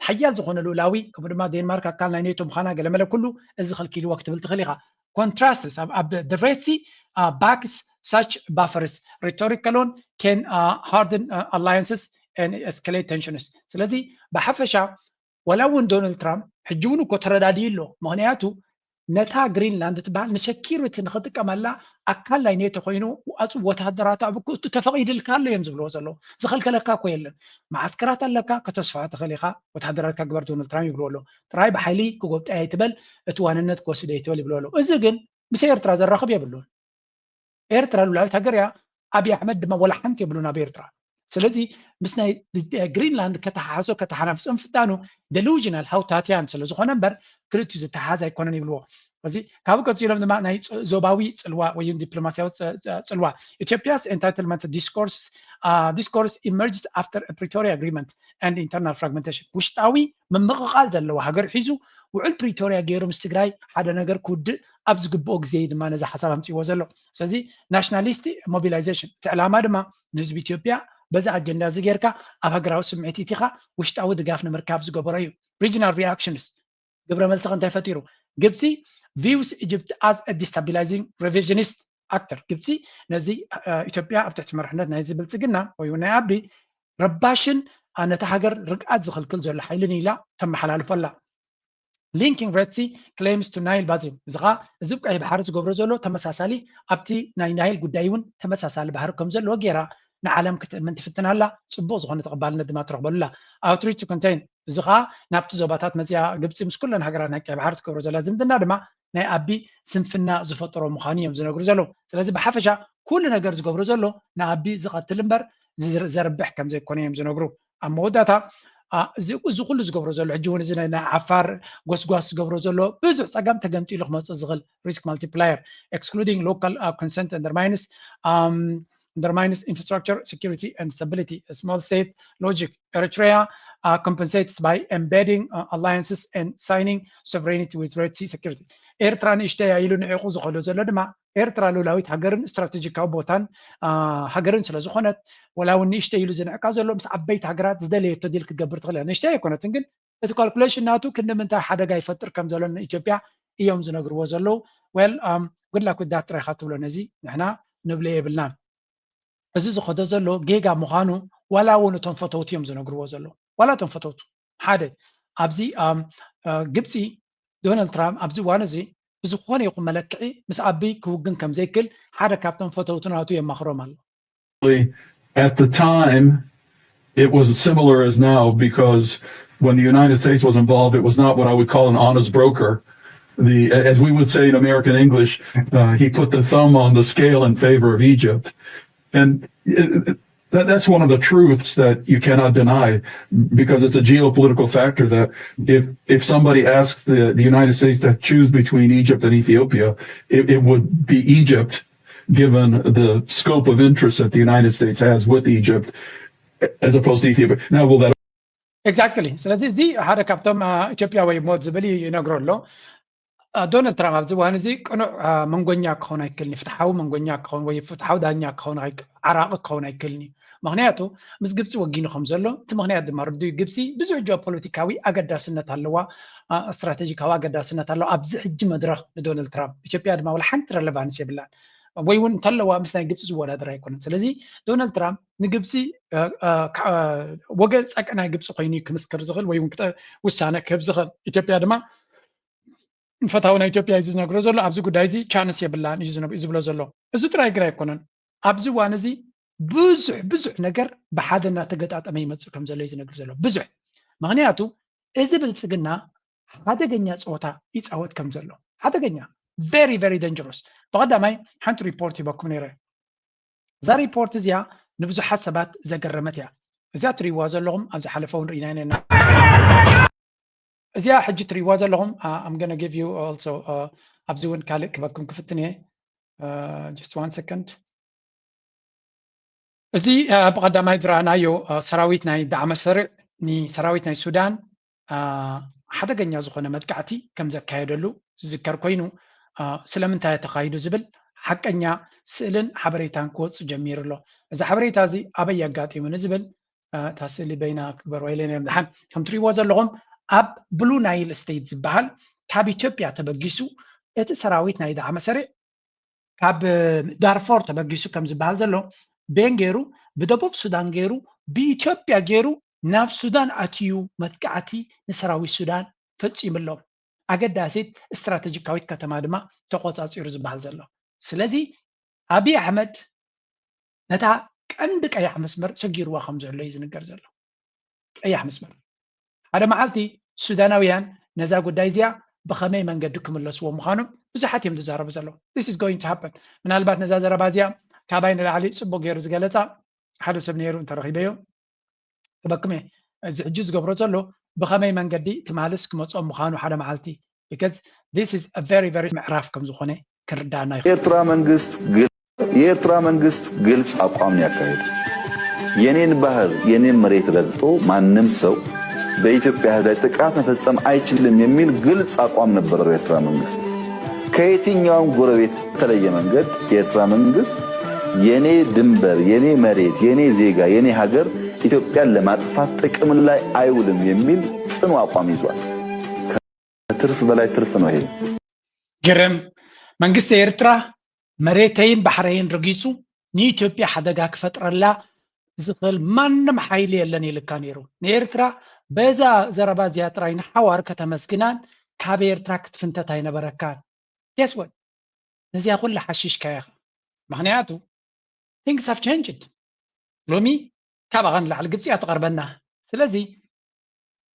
ሓያል ዝኾነ ልኡላዊ ከምኡ ድማ ዴንማርክ ኣካል ናይ ኔቶ ምዃና ገለመለ ኩሉ እዚ ከልኪልዎ ክትብል ትኽእል ኢኻ። Contrasts ኣብ the Red Sea backs such buffers. Rhetoric alone can harden alliances and escalate tensions. ስለዚ ብሓፈሻ ወላ እውን ዶናልድ ትራምፕ ሕጂ እውን እኮ ተረዳድዩ ኣሎ። ምክንያቱ ነታ ግሪንላንድ ትበሃል ንሰኪሪቲ ንክጥቀመላ ኣካል ናይ ኔቶ ኮይኑ ኣፁ ወታደራቱ ኣብ ክእቱ ተፈቒድልካ ኣሎ እዮም ዝብልዎ ዘለዉ። ዝኸልከለካ እኮ የለን። መዓስከራት ኣለካ ከተስፍሖ ትኽእል ኢኻ፣ ወታደራትካ ግበር ዶናልድ ትራምፕ ይብልዎ ኣለዉ። ጥራይ ብሓይሊ ክጎብጠይ ኣይትበል፣ እቲ ዋንነት ክወስድ ኣይትበል ይብልዎ ኣለዉ። እዚ ግን ምስ ኤርትራ ዘራኽብ የብሉን። ኤርትራ ሉላዊት ሃገር እያ። ኣብይ ኣሕመድ ድማ ወላ ሓንቲ የብሉን ኣብ ኤርትራ። ስለዚ ምስ ናይ ግሪንላንድ ከተሓሕዞ ከተሓናፍጾ ምፍታኑ ደሉዥናል ሃውታትያን ስለ ዝኾነ እምበር ክልቲኡ ዝተሓሓዝ ኣይኮነን ይብልዎ። እዚ ካብኡ ቀፂሎም ድማ ናይ ዞባዊ ፅልዋ ወይ ዲፕሎማሲያዊ ፅልዋ ኢትዮጵያስ entitlement discourse discourse emerged after Pretoria Agreement and internal fragmentation ውሽጣዊ ምምቕቓል ዘለዎ ሃገር ሒዙ ውዕል ፕሪቶሪያ ገይሩ ምስ ትግራይ ሓደ ነገር ክውድእ ኣብ ዝግብኦ ግዜ እዩ ድማ ነዚ ሓሳብ ኣምፅዎ ዘሎ። ስለዚ ናሽናሊስት ሞቢላይዜሽን እቲ ዕላማ ድማ ንህዝቢ ኢትዮጵያ በዚ ኣጀንዳ እዚ ጌርካ ኣብ ሃገራዊ ስምዒት ኢቲኻ ውሽጣዊ ድጋፍ ንምርካብ ዝገበሮ እዩ። ሪጅናል ሪኣክሽንስ ግብረ መልሲ እንታይ ፈጢሩ? ግብፂ views Egypt as destabilizing revisionist actor። ግብፂ ነዚ ኢትዮጵያ ኣብ ትሕቲ መርሕነት ናይዚ ብልፅግና ወይ ናይ ኣቢ ረባሽን ነታ ሃገር ርግኣት ዝኽልክል ዘሎ ሓይልን ኢላ ተመሓላልፎ ኣላ። Linking Red Sea claims to Nile basin እዚ ከዓ እዚ ቀይ ባሕሪ ዝገብሮ ዘሎ ተመሳሳሊ ኣብቲ ናይ ናይል ጉዳይ እውን ተመሳሳሊ ባህሪ ከም ዘለዎ ገይራ ንዓለም ክትእምን ትፍትን ኣላ። ጽቡቕ ዝኾነ ተቐባልነት ድማ ትረኽበሉ ኣላ። Outreach to contain፣ እዚ ኸኣ ናብቲ ዞባታት መጺኣ ግብጺ ምስ ኩለን ሃገራት ናይ ቀይ ባሕሪ ትገብሮ ዘላ ዝምድና ድማ ናይ ኣቢ ስንፍና ዝፈጠሮ ምዃኑ እዮም ዝነግሩ ዘለዉ። ስለዚ ብሓፈሻ ኩሉ ነገር ዝገብሮ ዘሎ ንኣቢ ዝቐትል እምበር ዝር- ዘርብሕ ከም ዘይኮነ እዮም ዝነግሩ። ኣብ መወዳእታ ኣ፣ እዚ እዚ ኩሉ ዝገብሮ ዘሎ ሕጂ እውን እዚ ናይ ናይ ዓፋር ጎስጓስ ዝገብሮ ዘሎ ብዙሕ ጸገም ተገምጢሉ ክመጽእ ዝኽእል risk multiplier excluding local consent undermines undermines infrastructure security and stability. A small state logic. Eritrea compensates by embedding alliances and signing sovereignty with Red Sea security. ኤርትራ ንእሽተይ ኢሉ ንዒቑ ዝኸዶ ዘሎ ድማ ኤርትራ ሉላዊት ሃገርን ስትራቴጂካዊ ቦታን ሃገርን ስለ ዝኾነት፣ ወላ እውን ንእሽተይ ኢሉ ዝንዕቃ ዘሎ ምስ ዓበይቲ ሃገራት ዝደለየቶ ዲል ክትገብር ትኽእል እያ። ንእሽተይ ኣይኮነትን፣ ግን እቲ ካልኩሌሽን ናቱ ክንዲ ምንታይ ሓደጋ ይፈጥር ከም ዘሎ ንኢትዮጵያ እዮም ዝነግርዎ ዘለዉ። Well, good luck with that ጥራይካ ትብሎ፣ ነዚ ንሕና ንብሎ የብልናን። እዚ ዝኸዶ ዘሎ ጌጋ ምዃኑ ዋላ እውን እቶም ፈተውቲ እዮም ዝነግርዎ ዘለዉ። ዋላ እቶም ፈተውቱ ሓደ ኣብዚ ግብፂ ዶናልድ ትራምፕ ኣብዚ እዋን እዚ ብዝኾነ ይኹን መለክዒ ምስ ኣቢ ክውግን ከም ዘይክል ሓደ ካብቶም ፈተውቱ ናቱ የማኽሮም ኣሎ። At the time, it was similar as now because when the United States was involved, it was not what I would call an honest broker. The, as we would say in American English, uh, he put the thumb on the scale in favor of Egypt. And it, that, that's one of the truths that you cannot deny, because it's a geopolitical factor that if if somebody asks the, the United States to choose between Egypt and Ethiopia, it, it would be Egypt, given the scope of interest that the United States has with Egypt, as opposed to Ethiopia. Now, will that Exactly. ስለዚ እዚ ሓደ ካብቶም ኢትዮጵያ ወይ ሞት ዝብል ይነግሮ ኣሎ። ዶናልድ ትራምፕ ኣብዚ እዋን እዚ ቅኑዕ መንጎኛ ክኸውን ኣይክእልን፣ ፍትሓዊ መንጎኛ ክኸውን ወይ ፍትሓዊ ዳኛ ክኸውን፣ ዓራቂ ክኸውን ኣይክእልን እዩ። ምክንያቱ ምስ ግብፂ ወጊኑ ከም ዘሎ እቲ ምክንያት ድማ ርዱይ። ግብፂ ብዙሕ ጂኦፖለቲካዊ ኣገዳስነት ኣለዋ፣ ስትራቴጂካዊ ኣገዳስነት ኣለዋ ኣብዚ ሕጂ መድረክ ንዶናልድ ትራምፕ። ኢትዮጵያ ድማ ወላ ሓንቲ ረለቫንስ የብላን፣ ወይ እውን እንተለዋ ምስ ናይ ግብፂ ዝወዳደር ኣይኮነን። ስለዚ ዶናልድ ትራምፕ ንግብፂ ወገን ፀቅ ናይ ግብፂ ኮይኑ ክምስክር ዝኽእል ወይ እውን ውሳነ ክህብ ዝኽእል። ኢትዮጵያ ድማ ፈታዊ ናይ ኢትዮጵያ እዚ ዝነግሮ ዘሎ ኣብዚ ጉዳይ እዚ ቻንስ የብላን እዩ ዝብሎ ዘሎ። እዚ ጥራይ ግራ ኣይኮነን። ኣብዚ እዋን እዚ ብዙሕ ብዙሕ ነገር ብሓደ እናተገጣጠመ ይመፅእ ከም ዘሎ እዩ ዝነግር ዘሎ። ብዙሕ ምክንያቱ እዚ ብልፅግና ሓደገኛ ፀወታ ይፃወት ከም ዘሎ ሓደገኛ very very dangerous። ብቐዳማይ ሓንቲ ሪፖርት ሂበኩም ነይረ። እዛ ሪፖርት እዚኣ ንብዙሓት ሰባት ዘገረመት እያ። እዚኣ ትሪእዋ ዘለኹም ኣብ ዝሓለፈ እውን ርኢና ኢና። እዚኣ ሕጂ ትሪእዋ ዘለኹም I'm gonna give you also ኣብዚ እውን ካልእ ክበኩም ክፍትን እየ። Just one second። እዚ ብቐዳማይ ዝረኣናዮ ሰራዊት ናይ ዳዕመ ሰሪዕ ንሰራዊት ናይ ሱዳን ሓደገኛ ዝኾነ መጥቃዕቲ ከም ዘካየደሉ ዝዝከር ኮይኑ ስለምንታይ ተኻይዱ ዝብል ሓቀኛ ስእልን ሓበሬታን ክወፅእ ጀሚሩ ኣሎ። እዚ ሓበሬታ እዚ ኣበይ ኣጋጢሙ ንዝብል እታ ስእሊ በይና ክግበርዋ ኢለ ነይረ። ድሓን ከም ትሪእዎ ዘለኹም ኣብ ብሉ ናይል ስቴት ዝበሃል ካብ ኢትዮጵያ ተበጊሱ እቲ ሰራዊት ናይ ዳዕመ ሰሪዕ ካብ ዳርፎር ተበጊሱ ከም ዝበሃል ዘሎ ቤን ገይሩ ብደቡብ ሱዳን ገይሩ ብኢትዮጵያ ገይሩ ናብ ሱዳን ኣትዩ መጥቃዕቲ ንሰራዊት ሱዳን ፈፂሙሎም። ኣገዳሲት ስትራተጂካዊት ከተማ ድማ ተቆፃፂሩ ዝበሃል ዘሎ። ስለዚ ኣብይ ኣሕመድ ነታ ቀንዲ ቀያሕ መስመር ሰጊርዋ ከም ዘሎ እዩ ዝንገር ዘሎ። ቀያሕ መስመር ሓደ መዓልቲ ሱዳናውያን ነዛ ጉዳይ እዚኣ ብኸመይ መንገዲ ክምለስዎ ምዃኖም ብዙሓት እዮም ዝዛረቡ ዘለዉ። This is going to happen። ምናልባት ነዛ ዘረባ እዚኣ ካባይ ንላዕሊ ፅቡቅ ገይሩ ዝገለፃ ሓደ ሰብ ነይሩ እንተረኺበዮ ክበክም እየ። እዚ ሕጂ ዝገብሮ ዘሎ ብኸመይ መንገዲ ትማልስ ክመፅኦም ምዃኑ ሓደ መዓልቲ because this is a very very ምዕራፍ ከም ዝኾነ ክርዳና ይኽእል። ኤርትራ መንግስት የኤርትራ መንግስት ግልጽ አቋም ነው ያካሄደው። የኔን ባህር የኔን መሬት ረግጦ ማንም ሰው በኢትዮጵያ ሕዝብ ላይ ጥቃት መፈጸም አይችልም የሚል ግልጽ አቋም ነበረው የኤርትራ መንግስት። ከየትኛውም ጎረቤት በተለየ መንገድ የኤርትራ መንግስት የኔ ድንበር፣ የኔ መሬት፣ የኔ ዜጋ፣ የኔ ሀገር ኢትዮጵያን ለማጥፋት ጥቅም ላይ አይውልም የሚል ጽኑ አቋም ይዟል። ከትርፍ በላይ ትርፍ ነው ይሄ። ግርም መንግስቲ ኤርትራ መሬተይን ባሕረይን ረጊጹ ንኢትዮጵያ ሓደጋ ክፈጥረላ ዝኽእል ማንም ሓይሊ የለን ኢልካ ነይሩ። ንኤርትራ በዛ ዘረባ እዚኣ ጥራይ ንሓዋር ከተመስግናን ካብ ኤርትራ ክትፍንተት ኣይነበረካን። Guess what? ነዚኣ ኩላ ሓሺሽካያ ኢኻ። ምኽንያቱ things have changed። ሎሚ ካባኻ ንላዕሊ ግብፂ እያ ትቐርበና። ስለዚ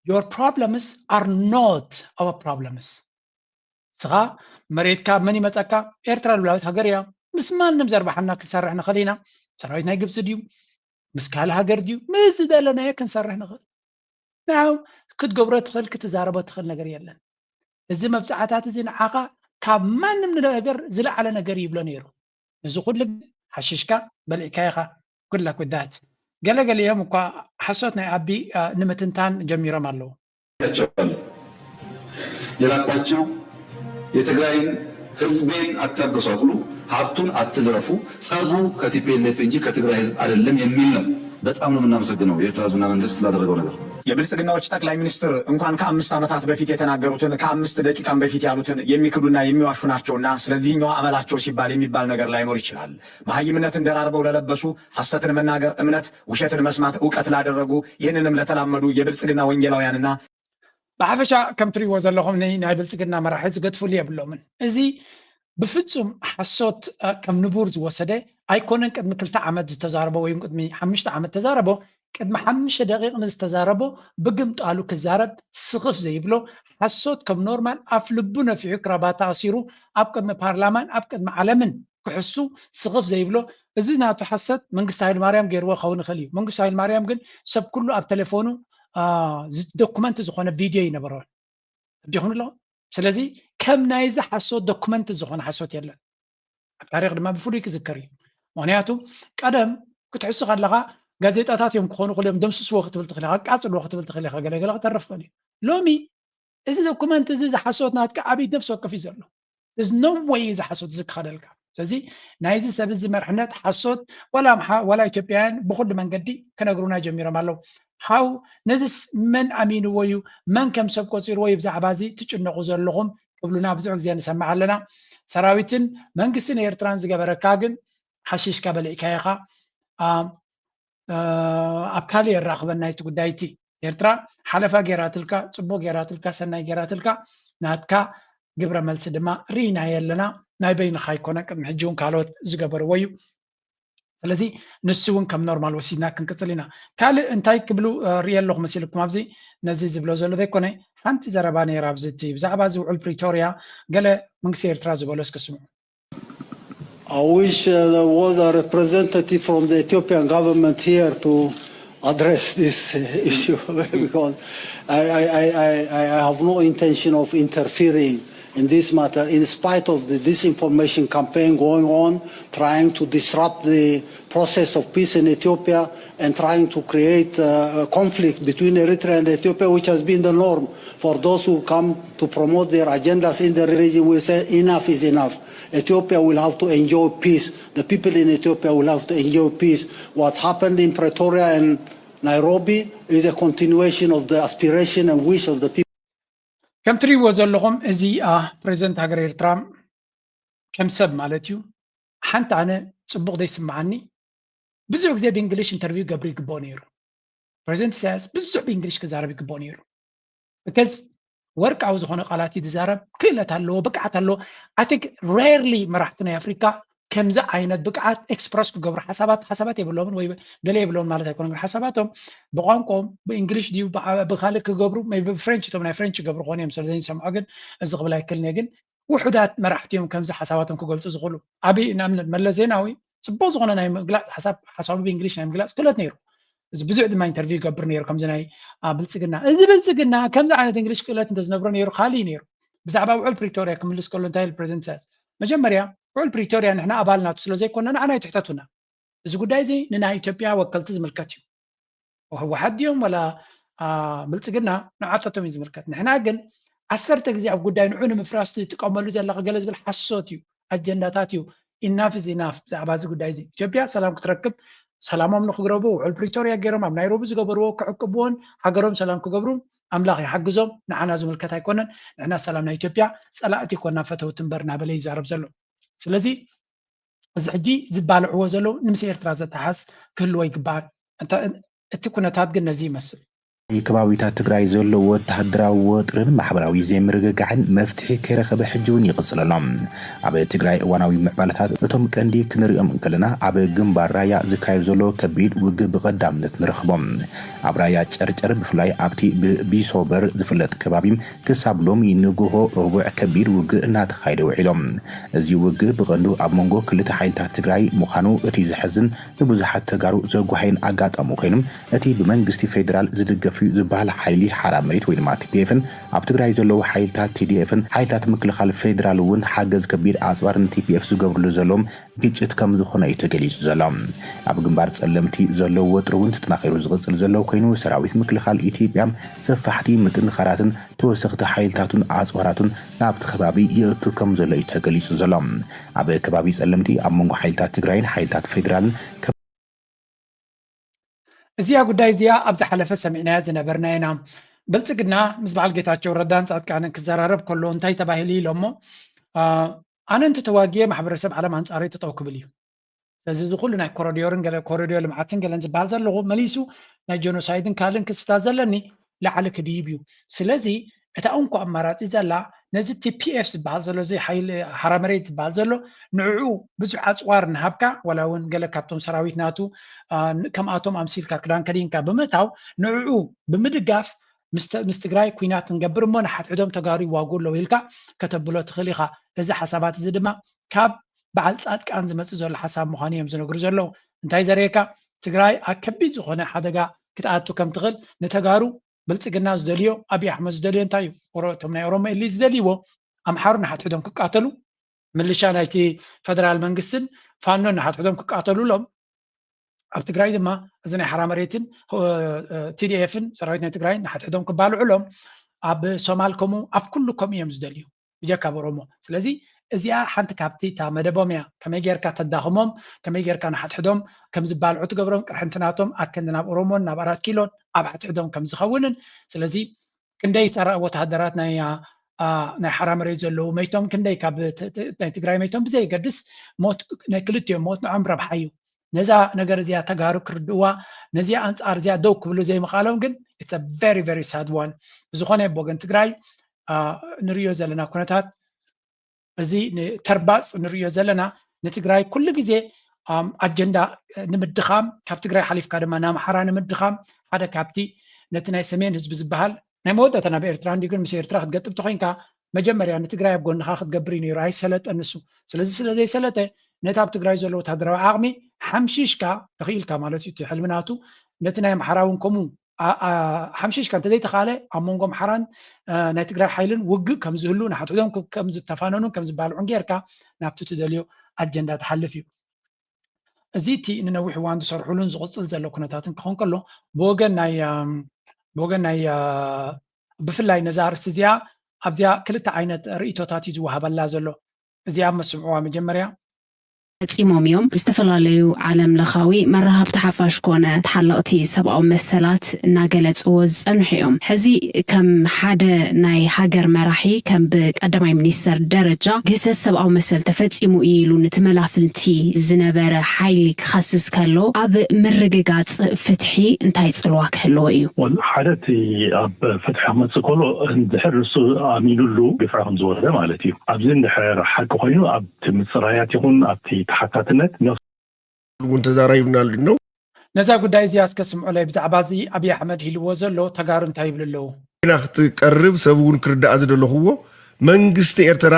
your problems are not our problems። ስኻ መሬትካ መን ይመፀካ? ኤርትራ ልብላዊት ሃገር እያ። ምስ ማንም ዘርባሓና ክንሰርሕ ንኽእል ኢና። ሰራዊት ናይ ግብፂ ድዩ? ምስ ካልእ ሃገር ድዩ? ምስ ዝደለናዮ ክንሰርሕ ንኽእል። ናው ክትገብሮ ትኽእል ክትዛረቦ ትኽእል ነገር የለን። እዚ መብፃዕታት እዚ ንዓኻ ካብ ማንም ነገር ዝለዓለ ነገር ይብሎ ነይሩ። ነዚ ኩሉ ግን ሓሽሽካ በሊዕካ ኢኻ። Good luck with that። ገለገሊኦም እኳ ሓሶት ናይ ኣቢ ንምትንታን ጀሚሮም ኣለዉ። ያቸዋለሁ የላኳቸው የትግራይን ህዝቤን አታገሷቁሉ፣ ሀብቱን አትዝረፉ፣ ጸቡ ከ ቲ ፒ ኤል ኤፍ እንጂ ከትግራይ ህዝብ አይደለም የሚል ነው። በጣም ነው የምናመሰግነው የኤርትራ ህዝብና መንግስት ስላደረገው ነገር። የብልጽግናዎች ጠቅላይ ሚኒስትር እንኳን ከአምስት ዓመታት በፊት የተናገሩትን ከአምስት ደቂቃም በፊት ያሉትን የሚክዱና የሚዋሹ ናቸውና ስለዚህኛው አመላቸው ሲባል የሚባል ነገር ላይኖር ይችላል። መሀይምነትን ደራርበው ለለበሱ ሐሰትን መናገር እምነት፣ ውሸትን መስማት እውቀት ላደረጉ ይህንንም ለተላመዱ የብልጽግና ወንጌላውያንና ብሓፈሻ ከም ትሪእዎ ዘለኹም ናይ ብልፅግና መራሒ ዝገድፍሉ የብሎምን። እዚ ብፍፁም ሓሶት ከም ንቡር ዝወሰደ ኣይኮነን። ቅድሚ ክልተ ዓመት ዝተዛረቦ ወይ ቅድሚ ሓሙሽተ ዓመት ተዛረቦ፣ ቅድሚ ሓሙሽተ ደቂቕ ንዝተዛረቦ ብግምጣሉ ክዛረብ ስኽፍ ዘይብሎ፣ ሓሶት ከም ኖርማል ኣፍ ልቡ ነፊሑ ክራባታ ኣሲሩ ኣብ ቅድሚ ፓርላማን ኣብ ቅድሚ ዓለምን ክሕሱ ስኽፍ ዘይብሎ፣ እዚ ናቱ ሓሰት መንግስቲ ሃይለማርያም ገይርዎ ክኸውን ይኽእል እዩ። መንግስቲ ሃይለማርያም ግን ሰብ ኩሉ ኣብ ተሌፎኑ ዶኩመንት ዝኾነ ቪድዮ ይነበሮ። ኣዲኹም ኣለኹም። ስለዚ ከም ናይዚ ሓሶት ዶኩመንት ዝኾነ ሓሶት የለን። ኣብ ታሪኽ ድማ ብፍሉይ ክዝከር እዩ። ምክንያቱ ቀደም ክትሕሱ ከለኻ ጋዜጣታት እዮም ክኾኑ ክልኦም ደምስስዎ ክትብል ትኽእል ኢኻ፣ ቃፅልዎ ክትብል ትኽእል ኢኻ፣ ገለገለ ክተርፍ ክእል እዩ። ሎሚ እዚ ዶኩመንት እዚ ዝሓሶት ናትካ ኣብ ኢድ ነፍሲ ወከፍ እዩ ዘሎ። እዚ no way እዚ ሓሶት እዚ ክኸደልካ። ስለዚ ናይዚ ሰብ እዚ መርሕነት ሓሶት ዋላ ኣምሓ ዋላ ኢትዮጵያውያን ብኩሉ መንገዲ ክነግሩና ጀሚሮም ኣለዉ። ሓው ነዚስ መን ኣሚንዎ እዩ? መን ከም ሰብ ቆፂርዎ እዩ? ብዛዕባ እዚ ትጭነቑ ዘለኹም ክብሉና ብዙሕ ግዜ ንሰምዕ ኣለና። ሰራዊትን መንግስትን ኤርትራን ዝገበረካ ግን ሓሺሽካ በሊዕካ ኢኻ። ኣብ ካልእ የራኽበና እቲ ጉዳይ እቲ ኤርትራ ሓለፋ ጌራትልካ፣ ጽቡቕ ጌራትልካ፣ ሰናይ ጌራትልካ፣ ናትካ ግብረ መልሲ ድማ ርኢናዮ ኣለና። ናይ በይንኻ ኣይኮነ፣ ቅድሚ ሕጂ እውን ካልኦት ዝገበርዎ እዩ። ስለዚ ንሱ እውን ከም ኖርማል ወሲድና ክንቅጽል ኢና። ካልእ እንታይ ክብሉ ርኢ ኣለኹ መሲልኩም ኣብዚ ነዚ ዝብሎ ዘሎ ዘይኮነ ሓንቲ ዘረባ ነይራ ኣብዚ እቲ ብዛዕባ እዚ ውዕል ፕሪቶርያ ገለ መንግስቲ ኤርትራ ዝበሎ እስከ ስምዑ። I wish uh, there was a representative from the Ethiopian government here to address this uh, issue because I, I, I, I, I have no intention of interfering in this matter, in spite of the disinformation campaign going on, trying to disrupt the process of peace in Ethiopia and trying to create uh, a conflict between Eritrea and Ethiopia, which has been the norm for those who come to promote their agendas in the region. We say enough is enough. Ethiopia will have to enjoy peace. The people in Ethiopia will have to enjoy peace. What happened in Pretoria and Nairobi is a continuation of the aspiration and wish of the people. ከም ትሪእዎ ዘለኹም እዚ ፕሬዚደንት ሃገር ኤርትራ ከም ሰብ ማለት እዩ። ሓንቲ ኣነ ጽቡቕ ዘይስምዓኒ ብዙሕ ግዜ ብእንግሊሽ ኢንተርቪው ገብር ይግብኦ ነይሩ። ፕሬዚደንት ኢሳያስ ብዙሕ ብእንግሊሽ ክዛረብ ይግብኦ ነይሩ። ብከዝ ወርቃዊ ዝኾነ ቃላት እዩ ዝዛረብ፣ ክእለት ኣለዎ፣ ብቅዓት ኣለዎ። I think rarely መራሕቲ ናይ ኣፍሪካ ከምዚ ዓይነት ብቅዓት ኤክስፕረስ ክገብሩ ሓሳባት ሓሳባት የብሎምን ወይ ገለ የብሎምን ማለት ኣይኮነን፣ ግን ሓሳባቶም ብቋንቋኦም ብእንግሊሽ ድዩ ብዓ- ብካልእ ክገብሩ maybe ብፍሬንች እቶም ናይ ፍሬንች ይገብሩ ክኾኑ እዮም ስለዘይንሰምዖ ግን እዚ ክብል ኣይክልን እየ። ግን ውሑዳት መራሕቲ እዮም ከምዚ ሓሳባቶም ክገልፁ ዝኽእሉ። ኣብይ ንኣብነት መለስ ዜናዊ ፅቡቅ ዝኾነ ናይ ምግላፅ ሓሳብ ሓሳቡ ብእንግሊሽ ናይ ምግላፅ ክእለት ነይሩ። እዚ ብዙሕ ድማ ኢንተርቪው ይገብር ነይሩ ከምዚ ናይ ብልፅግና። እዚ ብልፅግና ከምዚ ዓይነት እንግሊሽ ክእለት እንተዝነብሮ ነይሩ ካልእ እዩ ነይሩ። ብዛዕባ ውዕል ፕሪቶርያ ክምልስ ከሎ እንታይ ኢሉ ፕሬዚደንት ኢሳያስ? መጀመርያ ውዕል ፕሪቶርያ ንሕና ኣባል ናቱ ስለዘይኮና ንዓና ኣይትሕተቱና። እዚ ጉዳይ እዚ ንናይ ኢትዮጵያ ወከልቲ ዝምልከት እዩ። ህወሓት ድዮም ወላ ብልፅግና ንዓታቶም እዩ ዝምልከት። ንሕና ግን ዓሰርተ ግዜ ኣብ ጉዳይ ንዑ ንምፍራስ ትጥቀመሉ ዘለኻ ገለ ዝብል ሓሶት እዩ፣ ኣጀንዳታት እዩ። Enough is enough ብዛዕባ እዚ ጉዳይ እዚ። ኢትዮጵያ ሰላም ክትረክብ ሰላሞም ንክግረቡ ውዕል ፕሪቶርያ ገይሮም ኣብ ናይሮቢ ዝገበርዎ ክዕቅብዎን ሃገሮም ሰላም ክገብሩ ኣምላኽ ይሓግዞም። ንዓና ዝምልከት ኣይኮነን። ንሕና ሰላም ናይ ኢትዮጵያ ፀላእቲ ኮና ፈተውቲ እምበር እናበለ ይዛረብ ዘሎ። ስለዚ እዚ ሕጂ ዝባልዕዎ ዘለዉ ንምስ ኤርትራ ዘተሓስ ክህልዎ ይግባእ። እቲ ኩነታት ግን ነዚ ይመስል። ኣብ ከባቢታት ትግራይ ዘሎ ወተሃደራዊ ወጥርን ማሕበራዊ ዘይምርግጋዕን መፍትሒ ከይረኸበ ሕጂ እውን ይቕጽል ኣሎ። ኣብ ትግራይ እዋናዊ ምዕባለታት እቶም ቀንዲ ክንሪኦም እንከለና፣ ኣብ ግንባር ራያ ዝካየድ ዘሎ ከቢድ ውግእ ብቐዳምነት ንረኽቦ። ኣብ ራያ ጨርጨር፣ ብፍላይ ኣብቲ ብቢሶበር ዝፍለጥ ከባቢ፣ ክሳብ ሎሚ ንግሆ ረቡዕ ከቢድ ውግእ እናተኻየደ ውዒሎም። እዚ ውግእ ብቐንዱ ኣብ መንጎ ክልተ ሓይልታት ትግራይ ምዃኑ እቲ ዘሕዝን ንብዙሓት ተጋሩ ዘጓሃየን ኣጋጣሚ ኮይኑ፣ እቲ ብመንግስቲ ፌደራል ዝድገፍ እዩ ዝበሃል ሓይሊ ሓራ መሬት ወይ ድማ ቲ ፒ ኤፍን ኣብ ትግራይ ዘለዉ ሓይልታት ቲ ዲ ኤፍን ሓይልታት ምክልኻል ፌደራል እውን ሓገዝ ከቢድ ኣፅዋር ን ቲ ፒ ኤፍ ዝገብርሉ ዘለዎም ግጭት ከም ዝኾነ እዩ ተገሊጹ ዘሎ። ኣብ ግንባር ጸለምቲ ዘለዉ ወጥሪ እውን ተጠናኺሩ ዝቕጽል ዘሎ ኮይኑ፣ ሰራዊት ምክልኻል ኢትዮጵያ ሰፋሕቲ ምጥንኻራትን ተወሰኽቲ ሓይልታቱን ኣፅዋራቱን ናብቲ ከባቢ የእቱ ከም ዘሎ እዩ ተገሊጹ ዘሎ። ኣብ ከባቢ ጸለምቲ ኣብ መንጎ ሓይልታት ትግራይን ሓይልታት ፌደራልን እዚኣ ጉዳይ እዚኣ ኣብ ዝሓለፈ ሰሚዕናያ ዝነበርና ኢና። ብልጽግና ምስ በዓል ጌታቸው ረዳን ጻድቃንን ክዘራረብ ከሎ እንታይ ተባሂሉ ኢሎሞ? አ፣ ኣነ እንተተዋግየ ማሕበረሰብ ዓለም ኣንጻረይ ጠጠው ክብል እዩ። ስለዚ እዚ ኩሉ ናይ ኮሪዶርን ገለ ኮሪዶር ልምዓትን ገለን ዝበሃል ዘለኹ መሊሱ ናይ ጀኖሳይድን ካልእን ክስታት ዘለኒ ላዕሊ ክድይብ እዩ። ስለዚ እታ እንኮ ኣማራጺ ዘላ ነዚ ቲ ፒ ኤፍ ዝበሃል ዘሎ፣ እዚ ሓይሊ ሓራ መሬት ዝበሃል ዘሎ፣ ንዕኡ ብዙሕ ኣጽዋር ንሃብካ፣ ዋላ እውን ገለ ካብቶም ሰራዊት ናቱ፣ አ፣ ን-፣ ከምኣቶም ኣምሲልካ ክዳን ከዲንካ ብምእታው፣ ንዕኡ ብምድጋፍ ምስ ተ-፣ ምስ ትግራይ ኲናት ክንገብር እሞ ንሓድሕዶም ተጋሩ ይዋግኡ ኣለዉ ኢልካ ከተብሎ ትኽእል ኢኻ። እዚ ሓሳባት እዚ ድማ ካብ በዓል ጻድቃን ዝመጽእ ዘሎ ሓሳብ ምዃኑ እዮም ዝነግሩ ዘለዉ። እንታይ ዘርእየካ? ትግራይ ኣብ ከቢድ ዝኾነ ሓደጋ ክትኣቱ ከም ትኽእል፣ ንተጋሩ ብልጽግና ዝደልዮ፣ ኣብይ ኣሕመድ ዝደልዮ እንታይ እዩ? ኦሮ-፣ እቶም ናይ ኦሮሞ ኤሊት ዝደልይዎ፣ ኣምሓሩ ንሓድሕዶም ክቃተሉ፣ ምልሻ ናይቲ ፈደራል መንግስትን ፋኖን ንሓድሕዶም ክቃተሉ ኢሎም፣ ኣብ ትግራይ ድማ እዚ ናይ ሓራ መሬትን፣ እ፣ እ፣ ቲ ዲ ኤፍን ሰራዊት ናይ ትግራይ ንሓድሕዶም ክባልዑ ኢሎም፣ ኣብ ሶማል ከምኡ፣ ኣብ ኩሉ ከምኡ እዮም ዝደልዩ፣ ብጀካ ኣብ ኦሮሞ። ስለዚ እዚኣ ሓንቲ ካብቲ እታ መደቦም እያ። ከመይ ጌርካ ተዳኽሞም፣ ከመይ ጌርካ ንሓድሕዶም ከም ዝባልዑ ትገብሮም፣ ቅርሕንቲ ናቶም ኣከንዲ ናብ ኦሮሞን ናብ ኣራት ኪሎን ኣብ ሓድሕዶም ከም ዝኸውንን። ስለዚ ክንደይ ጸረ ወተሃደራት ናይ፣ አ፣ ናይ ሓራ መሬት ዘለዉ መይቶም፣ ክንደይ ካብ ት-፣ ት-፣ ናይ ትግራይ መይቶም፣ ብዘየገድስ ሞት፣ ናይ ክልቲኦም ሞት ንዖም ረብሓ እዩ። ነዛ ነገር እዚኣ ተጋሩ ክርድእዋ፣ ነዚኣ ኣንጻር እዚኣ ደው ክብሉ ዘይምኽኣሎም ግን it's a very, very sad one። ብዝኾነ ብወገን ትግራይ፣ አ፣ ንርእዮ ዘለና ኩነታት፣ እዚ ንተርባጽ ንርእዮ ዘለና፣ ንትግራይ ኩሉ ግዜ፣ ኣም፣ ኣጀንዳ ንምድኻም፣ ካብ ትግራይ ሓሊፍካ ድማ ንኣምሓራ ንምድኻም፣ ሓደ ካብቲ ነቲ ናይ ሰሜን ህዝቢ ዝበሃል ናይ መወዳእታ ናብ ኤርትራ እንዲ ግን ምስ ኤርትራ ክትገጥም ተኾይንካ፣ መጀመርያ ንትግራይ ኣብ ጎንኻ ክትገብር እዩ ነይሩ፣ ኣይሰለጠን ንሱ። ስለዚ ስለ ዘይሰለጠ፣ ነቲ ኣብ ትግራይ ዘሎ ወታደራዊ ዓቕሚ ሓምሺሽካ፣ ተኽኢልካ ማለት እዩ፣ እቲ ሕልሚ ናቱ፣ ነቲ ናይ ኣምሓራ እውን ከምኡ ኣ-፣ ኣ-፣ ሓምሺሽካ እንተዘይተኻለ፣ ኣብ መንጎ ኣምሓራን፣ እ፣ ናይ ትግራይ ሓይልን ውግእ ከም ዝህሉ፣ ንሓድሕዶም ከ-፣ ከም ዝተፋነኑን ከም ዝባልዑን ጌርካ ናብቲ ትደልዮ ኣጀንዳ ትሓልፍ እዩ። እዚ እቲ ንነዊሕ እዋን ዝሰርሑሉን ዝቕጽል ዘሎ ኩነታትን ክኸውን ከሎ፣ ብወገን ናይ፣ እም፣ ብወገን ናይ፣ እ፣ ብፍላይ ነዛ ኣርእስቲ እዚኣ፣ ኣብዚኣ ክልተ ዓይነት ርእይቶታት እዩ ዝወሃበላ ዘሎ። እዚኣ መስምዕዋ መጀመርያ። ፈጺሞም እዮም። ዝተፈላለዩ ዓለም ለኻዊ መራኸብቲ ሓፋሽ ኮነ ተሓለቕቲ ሰብኣዊ መሰላት እናገለጽዎ ዝጸንሑ እዮም። ሕዚ ከም ሓደ ናይ ሃገር መራሒ፣ ከም ብቀዳማይ ሚኒስተር ደረጃ ግህሰት ሰብኣዊ መሰል ተፈጺሙ እዩ ኢሉ ንቲ መላፍንቲ ዝነበረ ሓይሊ ክኸስስ ከሎ፣ ኣብ ምርግጋጽ ፍትሒ እንታይ ጽልዋ ክህልዎ እዩ? ወል-፣ ሓደ እቲ ኣብ ፍትሒ ክመጽእ ከሎ፣ እንድሕር ንሱ ኣሚኑሉ ግፍዒ ከም ዝወረደ ማለት እዩ። ኣብዚ እንድሕር ሓቂ ኮይኑ፣ ኣብ እቲ ምጽራያት ይኹን ኣብቲ ተሓታትነት ነፍሱ እውን ተዛራይብናሉ ነው። ነዛ ጉዳይ እዚኣ እስከ ስምዑለይ፣ ብዛዕባ እዚ ኣብይ ኣሕመድ ሂልዎ ዘሎ ተጋሩ እንታይ ይብሉ ኣለዉ? ኢና ክትቀርብ ሰብ እውን ክርዳእ ዝደለኽዎ፣ መንግስቲ ኤርትራ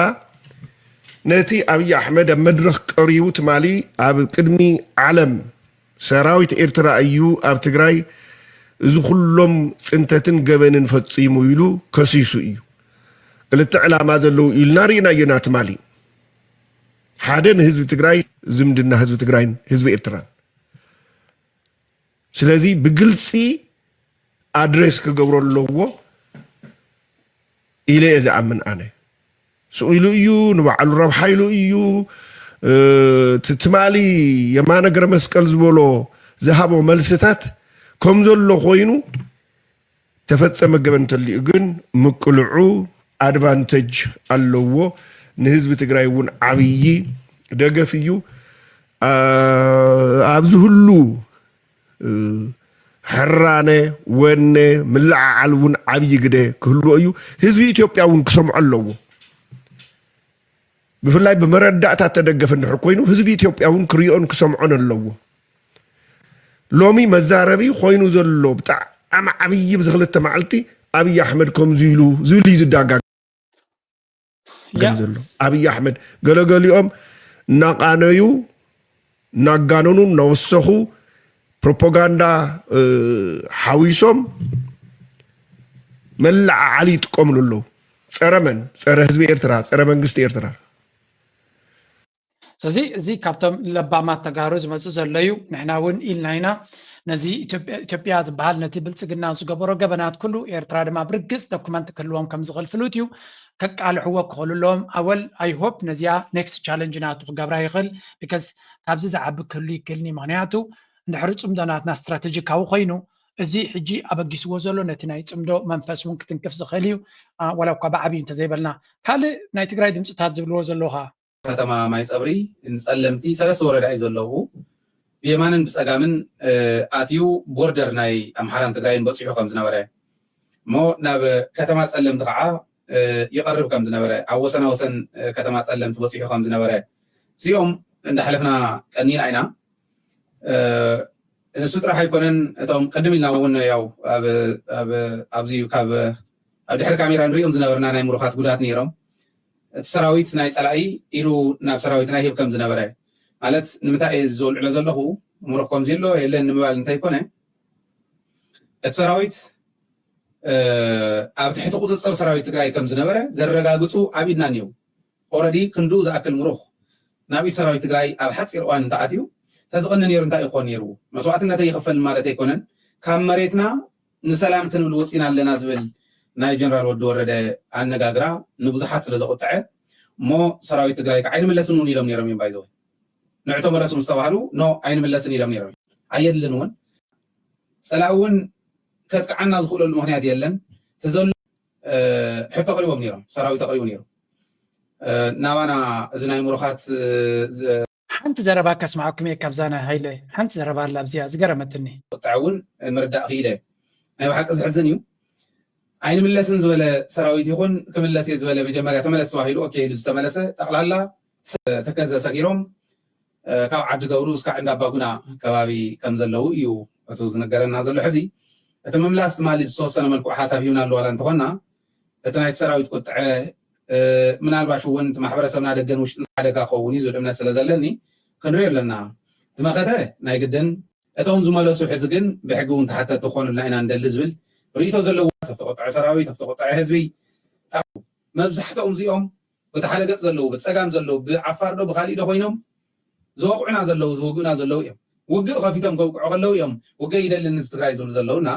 ነቲ ኣብይ ኣሕመድ ኣብ መድረኽ ቀሪቡ ትማሊ ኣብ ቅድሚ ዓለም ሰራዊት ኤርትራ እዩ ኣብ ትግራይ እዚ ኩሎም ጽንተትን ገበንን ፈጺሙ ኢሉ ከሲሱ እዩ። ክልተ ዕላማ ዘለዉ ኢልና ርኢናዮና ትማሊ። ሓደ ንህዝቢ ትግራይ፣ ዝምድና ህዝቢ ትግራይን ህዝቢ ኤርትራን። ስለዚ ብግልጺ ኣድሬስ ክገብሮ ኣለዎ ኢለ እየ ዝኣምን ኣነ። ስቕ ኢሉ እዩ፣ ንባዕሉ ረብሓ ኢሉ እዩ። እ፣ ት-፣ ትማሊ የማነ ገብረ መስቀል ዝበሎ ዝሃቦ መልስታት ከም ዘሎ ኮይኑ ተፈጸመ ገበን እንተልዩ ግን ምቅልዑ ኣድቫንተጅ ኣለዎ። ንህዝቢ ትግራይ እውን ዓብዪ ደገፍ እዩ። ኣ-፣ ኣብዚ ሁሉ፣ እ፣ ሕራነ፣ ወነ፣ ምልዓዓል እውን ዓብዪ ግደ ክህልዎ እዩ። ህዝቢ ኢትዮጵያ እውን ክሰምዖ ኣለዎ። ብፍላይ ብመረዳእታ ተደገፈ እንድሕር ኮይኑ ህዝቢ ኢትዮጵያ እውን ክሪኦን ክሰምዖን ኣለዎ። ሎሚ መዛረቢ ኮይኑ ዘሎ ብጣዕሚ ዓብዪ ብዚ ክልተ መዓልቲ ኣብይ ኣሕመድ ከምዚ ኢሉ ዝብል እዩ ዝዳጋ ከም ዘሎ ኣብይ ኣሕመድ ገለገሊኦም እናቃነዩ እናጋነኑ እናወሰኹ ፕሮፓጋንዳ ሓዊሶም መለዓዓሊ ይጥቀምሉ ኣለዉ። ጸረ መን? ጸረ ህዝቢ ኤርትራ፣ ጸረ መንግስቲ ኤርትራ። ስለዚ እዚ ካብቶም ለባማት ተጋሩ ዝመፁ ዘሎ እዩ። ንሕና እውን ኢልና ኢና ነዚ ኢትዮጵያ ዝበሃል ነቲ ብልፅግና ዝገበሮ ገበናት ኩሉ ኤርትራ ድማ ብርግፅ ዶኩመንት ክህልዎም ከም ዝኽእል ፍሉጥ እዩ። ከቃልሕዎ ክኽእሉ ኣለዎም። ኣወል I hope ነዚኣ next challenge ናቱ ክገብራ ይኽእል። Because ካብዚ ዝዓቢ ክህሉ ይክእልኒ። ምኽንያቱ እንድሕሪ ፅምዶ ናትና ስትራቴጂካዊ ኮይኑ እዚ ሕጂ ኣበጊስዎ ዘሎ ነቲ ናይ ፅምዶ መንፈስ እውን ክትንክፍ ዝኽእል እዩ። ዋላ እኳ ብዓብዩ እንተዘይበልና ካልእ ናይ ትግራይ ድምፅታት ዝብልዎ ዘለዉ ኸዓ ከተማ ማይፀብሪ ንፀለምቲ ሰለስተ ወረዳ እዩ ዘለዉ። ብየማንን ብፀጋምን ኣትዩ ቦርደር ናይ ኣምሓራን ትግራይን በፂሑ ከም ዝነበረ እሞ ናብ ከተማ ፀለምቲ ከዓ ይቐርብ ከም ዝነበረ ኣብ ወሰና ወሰን ከተማ ፀለምቲ በፂሑ ከም ዝነበረ እዚኦም እንዳሕለፍና ቀኒና ኢና። ንሱ ጥራሕ ኣይኮነን እቶም ቅድም ኢልና እውን ያው ኣብዚ ካብ ኣብ ድሕሪ ካሜራ ንሪኦም ዝነበርና ናይ ምሩኻት ጉዳት ነይሮም። እቲ ሰራዊት ናይ ፀላኢ ኢዱ ናብ ሰራዊትና ይህብ ከም ዝነበረ ማለት ንምንታይ እየ ዝወልዕሎ ዘለኹ ምሩኽ ከምዚ ኣሎ የለን ንምባል እንታይ ኮነ እቲ ሰራዊት ኣብ ትሕቲ ቁፅፅር ሰራዊት ትግራይ ከም ዝነበረ ዘረጋግፁ ኣብ ኢድና እኒው። ኦረዲ ክንድኡ ዝኣክል ምሩኽ ናብ ኢድ ሰራዊት ትግራይ ኣብ ሓፂር እዋን እንተኣትዩ ተዝቕኒ ነይሩ እንታይ ይኾን ነይሩ መስዋዕትነተይ ይኽፈል ማለት ኣይኮነን ካብ መሬትና ንሰላም ክንብል ወፂና ኣለና ዝብል ናይ ጀነራል ወዲ ወረደ ኣነጋግራ ንብዙሓት ስለ ዘቁጥዐ እሞ ሰራዊት ትግራይ ከዓ ኣይንምለስን እውን ኢሎም ነይሮም እዮም ባይዘወ ንዕቶ መለሱ ምስ ተባህሉ ኖ ኣይንምለስን ኢሎም ነይሮም ኣየድልን እውን ፀላእ እውን ከጥቅዓና ዝኽእለሉ ምክንያት የለን ተዘሎ ሕቶ ኣቕሪቦም ነይሮም ሰራዊት ኣቕሪቡ ነይሩ ናባና እዚ ናይ ምሩኻት ሓንቲ ዘረባ ከስማዓኩም እየ ካብዛ ናይ ሃይለ ሓንቲ ዘረባ ኣላ ኣብዚኣ ዝገረመትኒ ቁጥዐ እውን ምርዳእ ክኢለ ናይ ብሓቂ ዝሕዝን እዩ ኣይንምለስን ዝበለ ሰራዊት ይኹን ክምለስ እየ ዝበለ መጀመርያ ተመለስ ተባሂሉ ኦኬ ኢሉ ዝተመለሰ ጠቕላላ ተከዘ ሰጊሮም ካብ ዓዲ ገብሩ እስካዕ እንዳ ኣባጉና ከባቢ ከም ዘለዉ እዩ እቲ ዝነገረና ዘሎ ሕዚ እቲ ምምላስ ትማሊ ብዝተወሰነ መልክዑ ሓሳብ ሂብና ኣለዋላ እንተኾና እቲ ናይቲ ሰራዊት ቁጥዐ ምናልባሽ እውን እቲ ማሕበረሰብና ደገን ውሽጥን ሓደጋ ክኸውን እዩ ዝብል እምነት ስለ ዘለኒ ክንሪኦ ኣለና እቲ መኸተ ናይ ግድን እቶም ዝመለሱ ሕዚ ግን ብሕጊ እውን ተሓተቲ ክኾኑልና ኢና ንደሊ ዝብል ርእይቶ ዘለዎ ዝተቆጠዐ ሰራዊት ዝተቆጠዐ ህዝቢ መብዛሕትኦም እዚኦም በቲ ሓደ ገፅ ዘለዉ ብፀጋም ዘለዉ ብዓፋር ዶ ብካሊእ ዶ ኮይኖም ዝወቅዑና ዘለዉ ዝውግኡና ዘለዉ እዮም ውግእ ከፊቶም ከውቅዑ ከለዉ እዮም ውግእ ይደሊ ንህዝቢ ትግራይ ዝብሉ ዘለዉ እና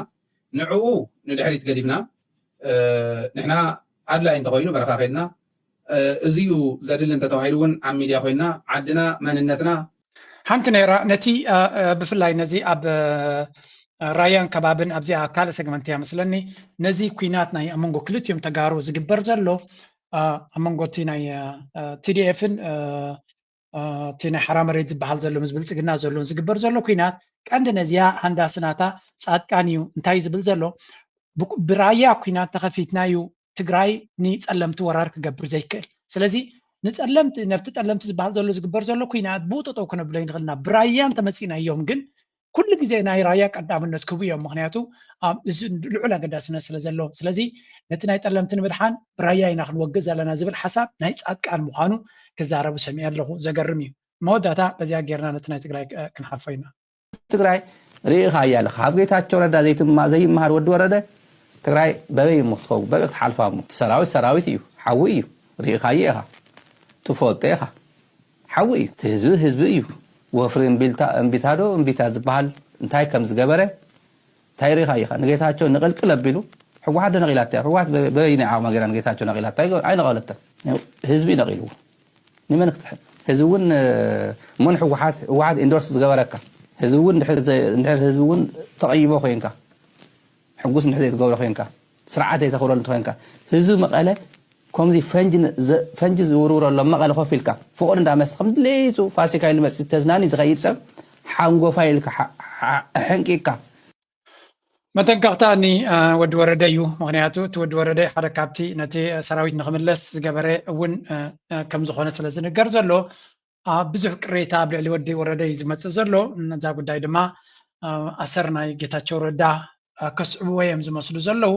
ንዕኡ ንድሕሪት ገዲፍና ንሕና ኣድላይ እንተኮይኑ በረኻ ከድና እዚ እዩ ዘድሊ እንተተባሂሉ እውን ኣብ ሚድያ ኮይና ዓድና መንነትና ሓንቲ ነይራ ነቲ ብፍላይ ነዚ ኣብ ራያን ከባብን ኣብዚኣ ካልእ ሰግመንት እያ መስለኒ ነዚ ኩናት ናይ ኣብ መንጎ ክልቲኦም ተጋሩ ዝግበር ዘሎ ኣብ መንጎ እቲ ናይ ቲዲኤፍን እቲ ናይ ሓራ መሬት ዝበሃል ዘሎ ምስ ብልፅግና ዘሎን ዝግበር ዘሎ ኩናት ቀንዲ ነዚኣ ሃንዳስናታ ፃድቃን እዩ እንታይ ዝብል ዘሎ ብራያ ኩናት ተኸፊትና እዩ ትግራይ ንፀለምቲ ወራር ክገብር ዘይክእል ስለዚ ንፀለምቲ ነብቲ ጠለምቲ ዝበሃል ዘሎ ዝግበር ዘሎ ኩናት ብኡ ጠጠው ክነብሎ ይንኽልና ብራያ እንተመፂናዮም ግን ኩሉ ግዜ ናይ ራያ ቀዳምነት ክህቡ እዮም ምክንያቱ ልዑል ኣገዳስነት ስለ ዘለዎም ስለዚ ነቲ ናይ ጠለምቲ ንምድሓን ብራያ ኢና ክንወግእ ዘለና ዝብል ሓሳብ ናይ ፃድቃን ምዃኑ ክዛረቡ ሰሚዐ ኣለኹ ዘገርም እዩ መወዳእታ በዚኣ ጌርና ነቲ ናይ ትግራይ ክንሓልፎ ኢና ትግራይ ርኢኻያ ኣለኻ ካብ ጌታቸው ረዳ ዘይትማ ዘይመሃር ወዲ ወረደ ትግራይ በበይ እሞ ክትኸውን በበይ ክትሓልፋ እሞ ሰራዊት ሰራዊት እዩ ሓዊ እዩ ርኢኻዮ ኢኻ ትፈልጦ ኢኻ ሓዊ እዩ እቲ ህዝቢ ህዝቢ እዩ ወፍሪ እምቢልታ እምቢታ ዶ እምቢታ ዝበሃል እንታይ ከም ዝገበረ እንታይ ርኢኻዮ ኢኻ ንጌታቸው ንቕልቅል ኣቢሉ ህወሓት ዶ ነቒላታ ህወሓት በበይናይ ዓቕማ ገይራ ንጌታቸው ነቒላታ ኣይነቐለተን ህዝቢ ነቒልዎ ንመን ክትሕን ህዝቢ እውን እሞ ንህወሓት ህወሓት ኢንዶርስ ዝገበረካ ህዝቢ እውን እንድሕር ህዝቢ እውን ተቐይሞ ኮይንካ ሕጉስ እንድሕር ዘይትገብሮ ኮይንካ ስርዓት ዘይተኽብረሉ እንተኮይንካ ህዝቢ መቐለ ከምዚ ፈንጂ ዝውርውረሎም መቐለ ኮፍ ኢልካ ፍቑድ እንዳመስ ከም ድሌቱ ፋሲካ ኢሉ መፅእ ተዝናኒ ዝኸይድ ሰብ ሓንጎፋ ኢልካ ሕንቂካ መጠንቀቕታ ኒ ወዲ ወረደ እዩ። ምኽንያቱ እቲ ወዲ ወረደ ሓደ ካብቲ ነቲ ሰራዊት ንኽምለስ ዝገበረ እውን ከም ዝኾነ ስለ ዝንገር ዘሎ፣ ብዙሕ ቅሬታ ኣብ ልዕሊ ወዲ ወረደ እዩ ዝመፅእ ዘሎ። ነዛ ጉዳይ ድማ ኣሰር ናይ ጌታቸው ረዳ ከስዕብዎ እዮም ዝመስሉ ዘለዉ።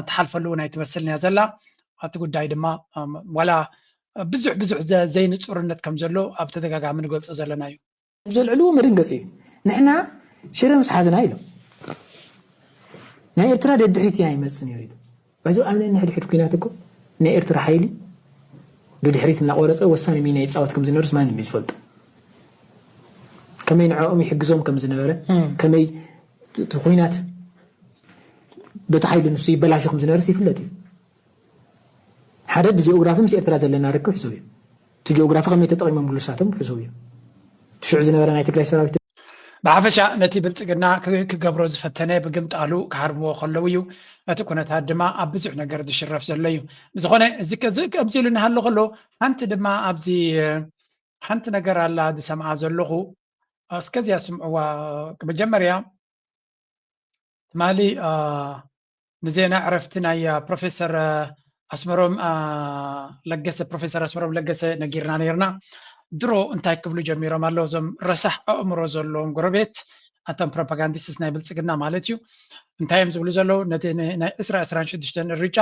ትሓልፈሉ እውን ኣይትመስልን እያ ዘላ። እቲ ጉዳይ ድማ ዋላ ብዙሕ ብዙሕ ዘይንፁርነት ከም ዘሎ ኣብ ተደጋጋሚ ንገልፆ ዘለና እዩ። ዘልዕልዎ መደንገፂ እዩ። ንሕና ሽረ ምስ ሓዝና ኢሎም ናይ ኤርትራ ደድሕሪት ኢና ይመፅእ ነይሩ ኢሉ። በዚ ኣብ ናይ ንሕድሕድ ኩናት እኮ ናይ ኤርትራ ሓይሊ ብድሕሪት እናቆረፀ ወሳኒ ሚና ይፃወት ከም ዝነበርስ ማንም እዩ ዝፈልጦ። ከመይ ንዕኦም ይሕግዞም ከም ዝነበረ፣ ከመይ እቲ ኩናት በቲ ሓይሊ ንሱ ይበላሾ ከም ዝነበርስ ይፍለጥ እዩ። ሓደ ብጂኦግራፊ ምስ ኤርትራ ዘለና ርክብ ሕሱብ እዩ። እቲ ጂኦግራፊ ከመይ ተጠቒሞምሉ ንሳቶም ሕሱብ እዩ። እቲ ሽዑ ዝነበረ ናይ ትግራይ ሰራዊት ብሓፈሻ ነቲ ብልፅግና ክገብሮ ዝፈተነ ብግምጣሉ ክሃርምዎ ከለዉ እዩ። እቲ ኩነታት ድማ ኣብ ብዙሕ ነገር ዝሽረፍ ዘሎ እዩ። ብዝኾነ እዚ ከምዚ ኢሉ እናሃሎ ከሎ ሓንቲ ድማ ኣብዚ ሓንቲ ነገር ኣላ ዝሰምዓ ዘለኹ። እስከዚያ ስምዕዋ። መጀመርያ ትማሊ ንዜና ዕረፍቲ ናይ ፕሮፌሰር ኣስመሮም ለገሰ ፕሮፌሰር ኣስመሮም ለገሰ ነጊርና ነርና። ድሮ እንታይ ክብሉ ጀሚሮም ኣለዉ እዞም ረሳሕ ኣእምሮ ዘለዎም ጎረቤት፣ ኣቶም ፕሮፓጋንዲስትስ ናይ ብልፅግና ማለት እዩ። እንታይ እዮም ዝብሉ ዘለዉ? ነቲ ናይ ዕስራ ዕስራን ሽዱሽተን እርጫ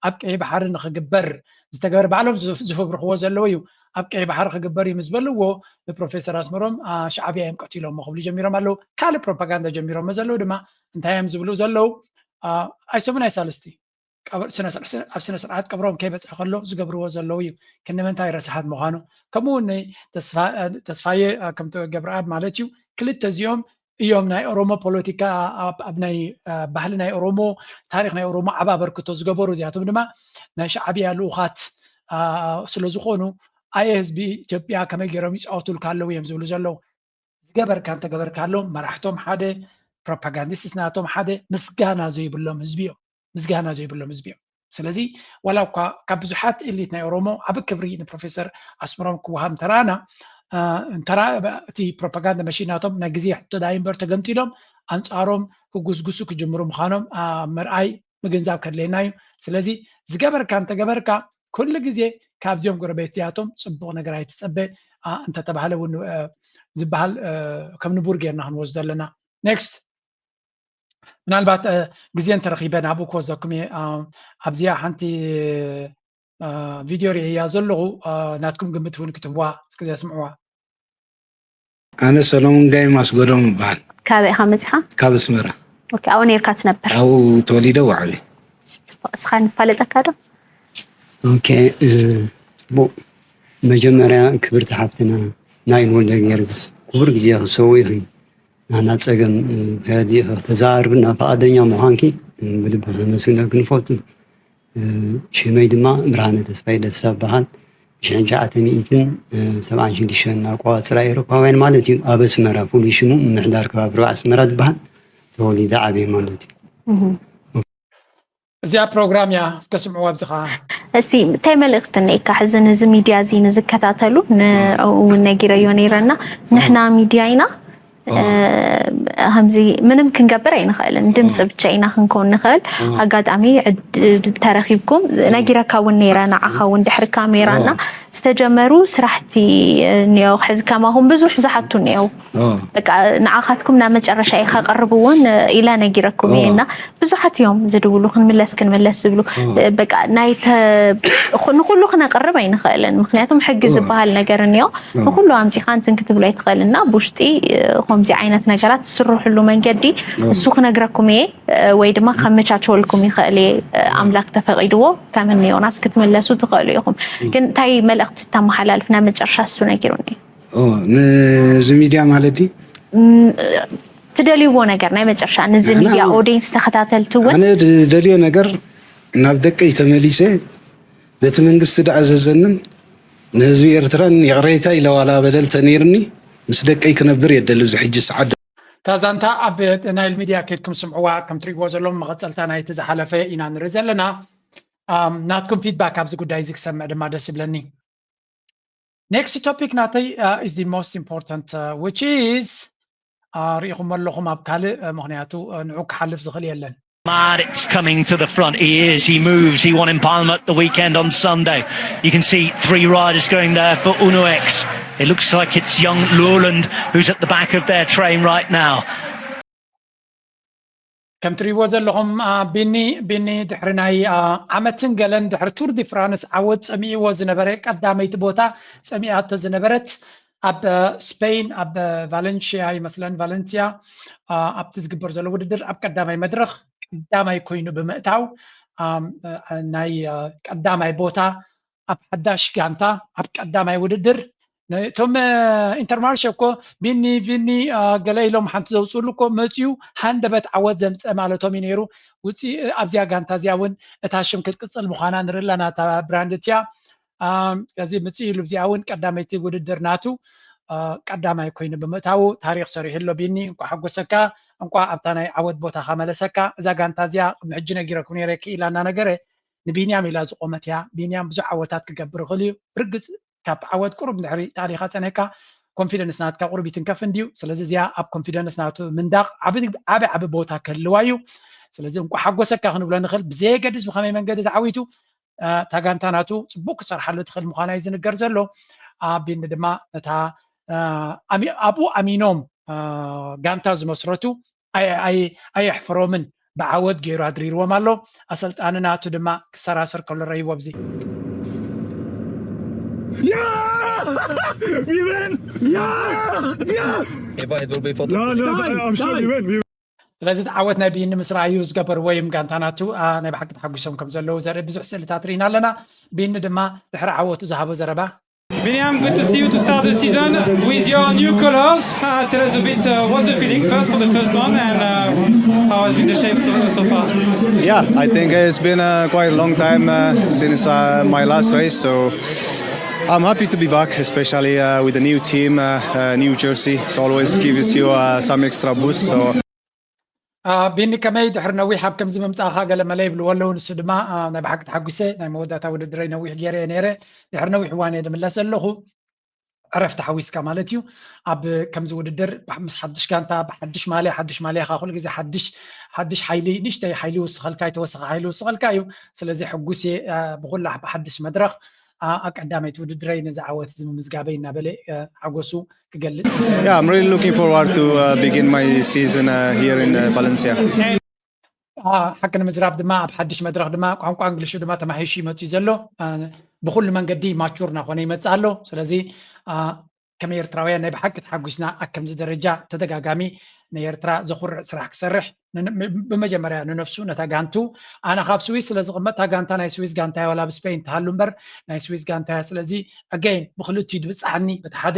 ኣብ ቀይ ባሕሪ ንክግበር ዝተገበረ ባዕሎም ዝፍብርክዎ ዘለዉ እዩ። ኣብ ቀይ ባሕሪ ክግበር እዩ ምስ በልዎ ንፕሮፌሰር ኣስመሮም ሻዕብያ እዮም ቀቲሎሞ ክብሉ ጀሚሮም ኣለዉ። ካልእ ፕሮፓጋንዳ ጀሚሮሞ ዘለዉ ድማ እንታይ እዮም ዝብሉ ዘለዉ? ኣይሰሙን ኣይሳልስቲ ኣብ ስነ ስርዓት ቀብሮም ከይበፅሐ ከሎ ዝገብርዎ ዘለዉ እዩ። ክንምንታይ ረሳሓት ምዃኑ ከምኡ እውን ተስፋየ ከምቲ ገብረኣብ ማለት እዩ። ክልተ እዚኦም እዮም ናይ ኦሮሞ ፖለቲካ ኣብ ናይ ባህሊ ናይ ኦሮሞ ታሪክ ናይ ኦሮሞ ዓብ ኣበርክቶ ዝገበሩ እዚኣቶም ድማ ናይ ሻዕብያ ልኡኻት ስለ ዝኾኑ ኣየ ህዝቢ ኢትዮጵያ ከመይ ገይሮም ይፃወቱልካ ኣለዉ እዮም ዝብሉ ዘለዉ። ዝገበርካ እንተገበርካሎም መራሕቶም ሓደ ፕሮፓጋንዲስትስ ናቶም ሓደ ምስጋና ዘይብሎም ህዝቢ እዮም። ምስጋና ዘይብሎም ህዝቢ እዮም። ስለዚ ዋላ እኳ ካብ ብዙሓት ኤሊት ናይ ኦሮሞ ዓብ ክብሪ ንፕሮፌሰር ኣስመሮም ክወሃብ እንተረኣና እቲ ፕሮፓጋንዳ መሽን ናቶም ናይ ግዜ ሕቶ ዳይ እምበር ተገምጢሎም ኣንፃሮም ክጉስጉሱ ክጅምሩ ምዃኖም ምርኣይ ምግንዛብ ከድልየና እዩ። ስለዚ ዝገበርካ እንተገበርካ ኩሉ ግዜ ካብዚኦም ጎረቤት እዚኣቶም ፅቡቕ ነገር ኣይትፀበ እንተተባህለ እውን ዝበሃል ከም ንቡር ጌርና ክንወስዶ ኣለና። ኔክስት ምናልባት ግዜ እንተረኺበ ናብኡ ክወዘኩም እየ። ኣብዚኣ ሓንቲ ቪድዮ ርእያ ዘለኹ ናትኩም ግምት እውን ክትህዋ እስከዚኣ ስምዕዋ። ኣነ ሰሎሞን ጋይ ማስጎዶም እበሃል። ካበይ ኢኻ መፂኻ? ካብ ኣስመራ። ኦኬ፣ ኣብኡ ነርካ ትነብር? ኣብኡ ተወሊደ ወዓቢ። ፅቡቕ፣ እስኻ ንፋለጠካ ዶ? ኦኬ፣ እ፣ ጽቡቕ። መጀመርያ ክብርቲ ሓፍትና ናይን ወልደ ጊዮርጊስ ክቡር ግዜ ክትሰው ኢኺ። ናና ጸገም እ፣ ከየድልኢኺ ክተዘራርብና ፍቓደኛ ምዃንኪ እ፣ ብልቢ ከመስግነኪ ንፈቱ። ሽመይ ድማ ብርሃነ ተስፋይ ደስታ እበሃል። ብሽሕን ትሽዓተ ሚእትን ሰብዓን ሽዱሽተን ኣቆጻጽራ ኤውሮፓውያን ማለት እዩ። ኣብ ኣስመራ፣ ፍሉይ ሽሙ ምምሕዳር ከባቢ ሩባ ኣስመራ ዝበሃል፣ ተወሊደ ዓብየ ማለት እዩ። እዚኣ ፕሮግራም እያ፣ እስከ ስምዕዋ ኣብዚ ኸዓ። እስቲ እንታይ መልእኽቲ እኒኤካ ሕዚ ነዚ ሚድያ እዚ ንዝከታተሉ? ንእኡ እውን ነጊረዮ ነይረና። ንሕና ሚድያ ኢና፣ ከምዚ ምንም ክንገብር ኣይንኽእልን፣ ድምፂ ብቻ ኢና ክንከውን ንኽእል። ኣጋጣሚ ዕድል ተረኺብኩም፣ ነጊረካ እውን ነይረ፣ ንዓኻ እውን ድሕሪ ካሜራ እና ዝተጀመሩ ስራሕቲ እኒኦ፣ ሕዚ ከማኹም ብዙሕ ዝሓቱ እኒኦ። በቃ ንዓኻትኩም ናብ መጨረሻ እየ ከቕርብ እውን ኢለ ነጊረኩም እየ እና ብዙሓት እዮም ዝድውሉ፣ ክንምለስ ክንምለስ ዝብሉ። በቃ ናይ ተ-፣ ንኹሉ ክነቕርብ ኣይንኽእልን፣ ምክንያቱም ሕጊ ዝበሃል ነገር እኒኦ። ንኹሉ ኣምፂኻ እንትን ክትብሎ ኣይትኽእልን እና ብውሽጢ ከምዚ ዓይነት ነገራት ዝስርሕሉ መንገዲ እሱ ክነግረኩም እየ ወይ ድማ ከመቻቸወልኩም ይኽእል እየ። ኣምላክ ተፈቒድዎ ከም እኒኦናስ ክትምለሱ ትኽእሉ ኢኹም። ግን እንታይ መልእኽቲ ተመሓላልፍ? ናይ መጨረሻ እሱ ነጊሩኒ። ኦ፣ ንዚ ሚድያ ማለት ድዩ? ም-፣ ትደልይዎ ነገር ናይ መጨረሻ ነዚ ንሕና ሚድያ ኦዲየንስ ተኸታተልቲ እውን ኣነ ዝደልዮ ነገር ናብ ደቀይ ተመሊሰ ነቲ መንግስቲ ዝኣዘዘንን ንህዝቢ ኤርትራን ይቕሬታ ኢለ ዋላ በደል ተነይርኒ ምስ ደቀይ ክነብር እየ ደሊ። እዚ ሕጂ ሰዓት እታ ዛንታ ኣብ ናይል ሚድያ ከድኩም ስምዕዋ፣ ከም ትሪእዎ ዘለኹም መቐጸልታ ናይቲ ዝሓለፈ ኢና ንርኢ ዘለና። ኣም፣ ናትኩም ፊድባክ ኣብዚ ጉዳይ እዚ ክሰምዕ ድማ ደስ ይብለኒ። ኔክስት ቶፒክ ናተይ is the most important, which is ርኢኹም ኣለኹም ኣብ ካልእ፣ ምክንያቱ ንዑ ክሓልፍ ዝኽእል የለን። Mad, it's coming to the front. He is. He moves. He won in Palma at the weekend on Sunday. You can see three riders going there for Uno-X. It looks like it's young Lurland who's at the back of their train right now. ከም ትሪእዎ ዘለኹም ቢኒ ቢኒ ድሕሪ ናይ ዓመትን ገለን ድሕሪ ቱር ዲ ፍራንስ ዓወት ጸሚእዎ ዝነበረ ቀዳመይቲ ቦታ ጸሚኣቶ ዝነበረት ኣብ ስፔን ኣብ ቫለንሽያ ይመስለን ቫለንሲያ ኣብቲ ዝግበር ዘሎ ውድድር ኣብ ቀዳማይ መድረኽ ቀዳማይ ኮይኑ ብምእታው ናይ ቀዳማይ ቦታ ኣብ ሓዳሽ ጋንታ ኣብ ቀዳማይ ውድድር እቶም ኢንተርማርሸ እኮ ቢኒ ቢኒ ገለ ኢሎም ሓንቲ ዘውፅእሉ እኮ መፅዩ ሃንደበት ዓወት ዘምፀ ማለቶም እዩ ነይሩ። ውፅእ ኣብዚኣ ጋንታ እዚኣ እውን እታ ሽም ክትቅፅል ምዃና ንርኢ ኣለና። እታ ብራንድ እቲኣ ስለዚ ምፅእ ኢሉ እዚኣ እውን ቀዳመይቲ ውድድር ናቱ ቀዳማይ ኮይኑ ብምእታዉ ታሪክ ሰሪሑ ኣሎ። ቢኒ እንኳ ሓጎሰካ፣ እንኳ ኣብታ ናይ ዓወት ቦታካ መለሰካ። እዛ ጋንታ እዚኣ ቅድሚ ሕጂ ነጊረኩም ነይረ ክኢላ እናነገረ ንቢንያም ኢላ ዝቆመት እያ። ቢንያም ብዙሕ ዓወታት ክገብር ይኽእል እዩ። ብርግፅ ካብ ዓወት ቁሩብ ድሕሪ ታሪካ ፀኒሕካ ኮንፊደንስ ናትካ ቁሩብ ይትንከፍ እንድዩ። ስለዚ እዚኣ ኣብ ኮንፊደንስ ናቱ ምንዳቅ ዓቢ ዓቢ ቦታ ክህልዋ እዩ። ስለዚ እንኳ ሓጎሰካ ክንብሎ ንኽእል ብዘየገድስ ብከመይ መንገዲ ተዓዊቱ እታ ጋንታ ናቱ ፅቡቅ ክሰርሓሉ ትኽእል ምዃና እዩ ዝንገር ዘሎ። ቢኒ ድማ ነታ ኣብኡ ኣሚኖም ጋንታ ዝመስረቱ ኣየሕፍሮምን ብዓወት ገይሩ ኣድሪርዎም ኣሎ። ኣሰልጣኒ ናቱ ድማ ክሰራሰር ከሎ ረይዎ ኣብዚ Yeah! We win! Yeah! Yeah! Eva, it will be photo. No, no, I'm sure we win. We ስለዚ እቲ ዓወት ናይ ቢኒ ምስ ረኣዩ ዝገበርዎ እዮም ጋንታ ናቱ ናይ ብሓቂ ተሓጒሶም ከም ዘለዉ ዘርኢ ብዙሕ ስእልታት ርኢና ኣለና። ቢኒ ድማ ድሕሪ ዓወቱ ዝሃቦ ዘረባ Biniam, good to see you to start the season with your new colors. Uh, tell us a bit uh, what's the feeling first for the first one and uh, how has been the shape so, so far? Yeah, I think it's been a quite long time uh, since uh, my last race, so I'm happy to be back, especially uh, with the new team, uh, uh, new jersey. It always gives you uh, some extra boost. So. ቢኒ ከመይ ድሕሪ ነዊሕ ኣብ ከምዚ ምምፃእካ ገለ መለ ይብልዎ ኣለዉ። ንሱ ድማ ናይ ብሓቂ ተሓጒሰ ናይ መወዳእታ ውድድረይ ነዊሕ ገይረ እየ ነይረ። ድሕሪ ነዊሕ እዋን እየ ዝምለስ ዘለኹ። ዕረፍቲ ሓዊስካ ማለት እዩ። ኣብ ከምዚ ውድድር ምስ ሓድሽ ጋንታ ብሓድሽ ማልያ ሓድሽ ማልያ ካ ኩሉ ግዜ ሓድሽ ሓድሽ ሓይሊ ንሽተይ ሓይሊ ይውስኸልካ እዩ ተወሰኸ ሓይሊ ይውስኸልካ እዩ። ስለዚ ሕጉስ እየ ብኩላ ብሓድሽ መድረኽ ኣብ ቀዳመይቲ ውድድረይ ነዚ ዓወት እዚ ምምዝጋበይ እናበለ ሓጎሱ ክገልጽ እዩ። Yeah, I'm really looking forward to uh, begin my season uh, here in uh, Valencia. ሓቂ ንምዝራብ ድማ ኣብ ሓድሽ መድረኽ ድማ ቋንቋ እንግሊሹ ድማ ተማሂሹ ይመፅእ ዘሎ ብኩሉ መንገዲ ማቹር እናኾነ ይመፅእ ኣሎ። ስለዚ ከም ኤርትራውያን ናይ ብሓቂ ተሓጒስና ኣብ ከምዚ ደረጃ ተደጋጋሚ ንኤርትራ ዘኹርዕ ስራሕ ክሰርሕ ብመጀመርያ ንነፍሱ ነታ ጋንቱ ኣነ ካብ ስዊስ ስለ ዝቕመጥ እታ ጋንታ ናይ ስዊስ ጋንታ እያ ዋላ ኣብ ስፔን ትሃሉ እምበር ናይ ስዊስ ጋንታ እያ። ስለዚ ኣገይን ብክልቲኡ ድብፅሓኒ በቲ ሓደ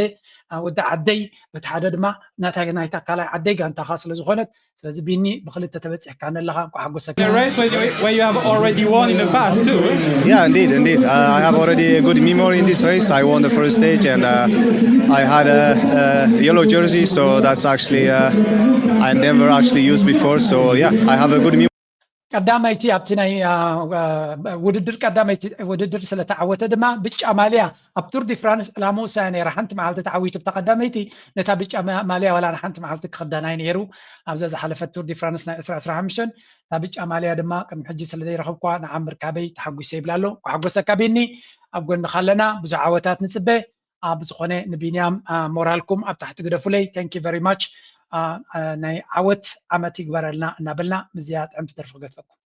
ወዲ ዓደይ በቲ ሓደ ድማ ናታ ናይታ ካልኣይ ዓደይ ጋንታኻ ስለ ዝኾነት ስለዚ ቢኒ ብክልተ ተበፂሕካ ነለኻ እንኳ ሓጎሰካ። The race where you, where you have already won in the past too. Eh? Yeah, indeed, indeed. Uh, I have already a good memory in this race. I won the first stage and uh, I had a, a yellow jersey, so that's actually uh, I never actually used before. So yeah, I have a good memory. ቀዳማይቲ ኣብቲ ናይ ውድድር ቀዳማይቲ ውድድር ስለተዓወተ ድማ ብጫ ማልያ ኣብ ቱር ዲ ፍራንስ ዕላምኡ እሳ ነይራ ሓንቲ መዓልቲ ተዓዊቱ ብታ ቀዳመይቲ ነታ ብጫ ማልያ ዋላ ንሓንቲ መዓልቲ ክኽደናይ ነይሩ ኣብዛ ዝሓለፈት ቱር ዲ ፍራንስ ናይ ዕስራ ዕስራ ሓሙሽተ እታ ብጫ ማልያ ድማ ቅድሚ ሕጂ ስለ ዘይረኸብኳ ንዓ ምርካበይ ተሓጒሰ ይብላ ኣሎ። ሓጎሰካ ቢኒ ኣብ ጎንኻ ኣለና ብዙሕ ዓወታት ንፅበ። ብዝኾነ ንቢንያም ሞራልኩም ኣብ ታሕቲ ግደፉለይ። Thank you very much። ናይ ዓወት ዓመት ይግበረልና እናበልና ምስዚኣ ጥዕምቲ ደርፊ ክገድፈኩም።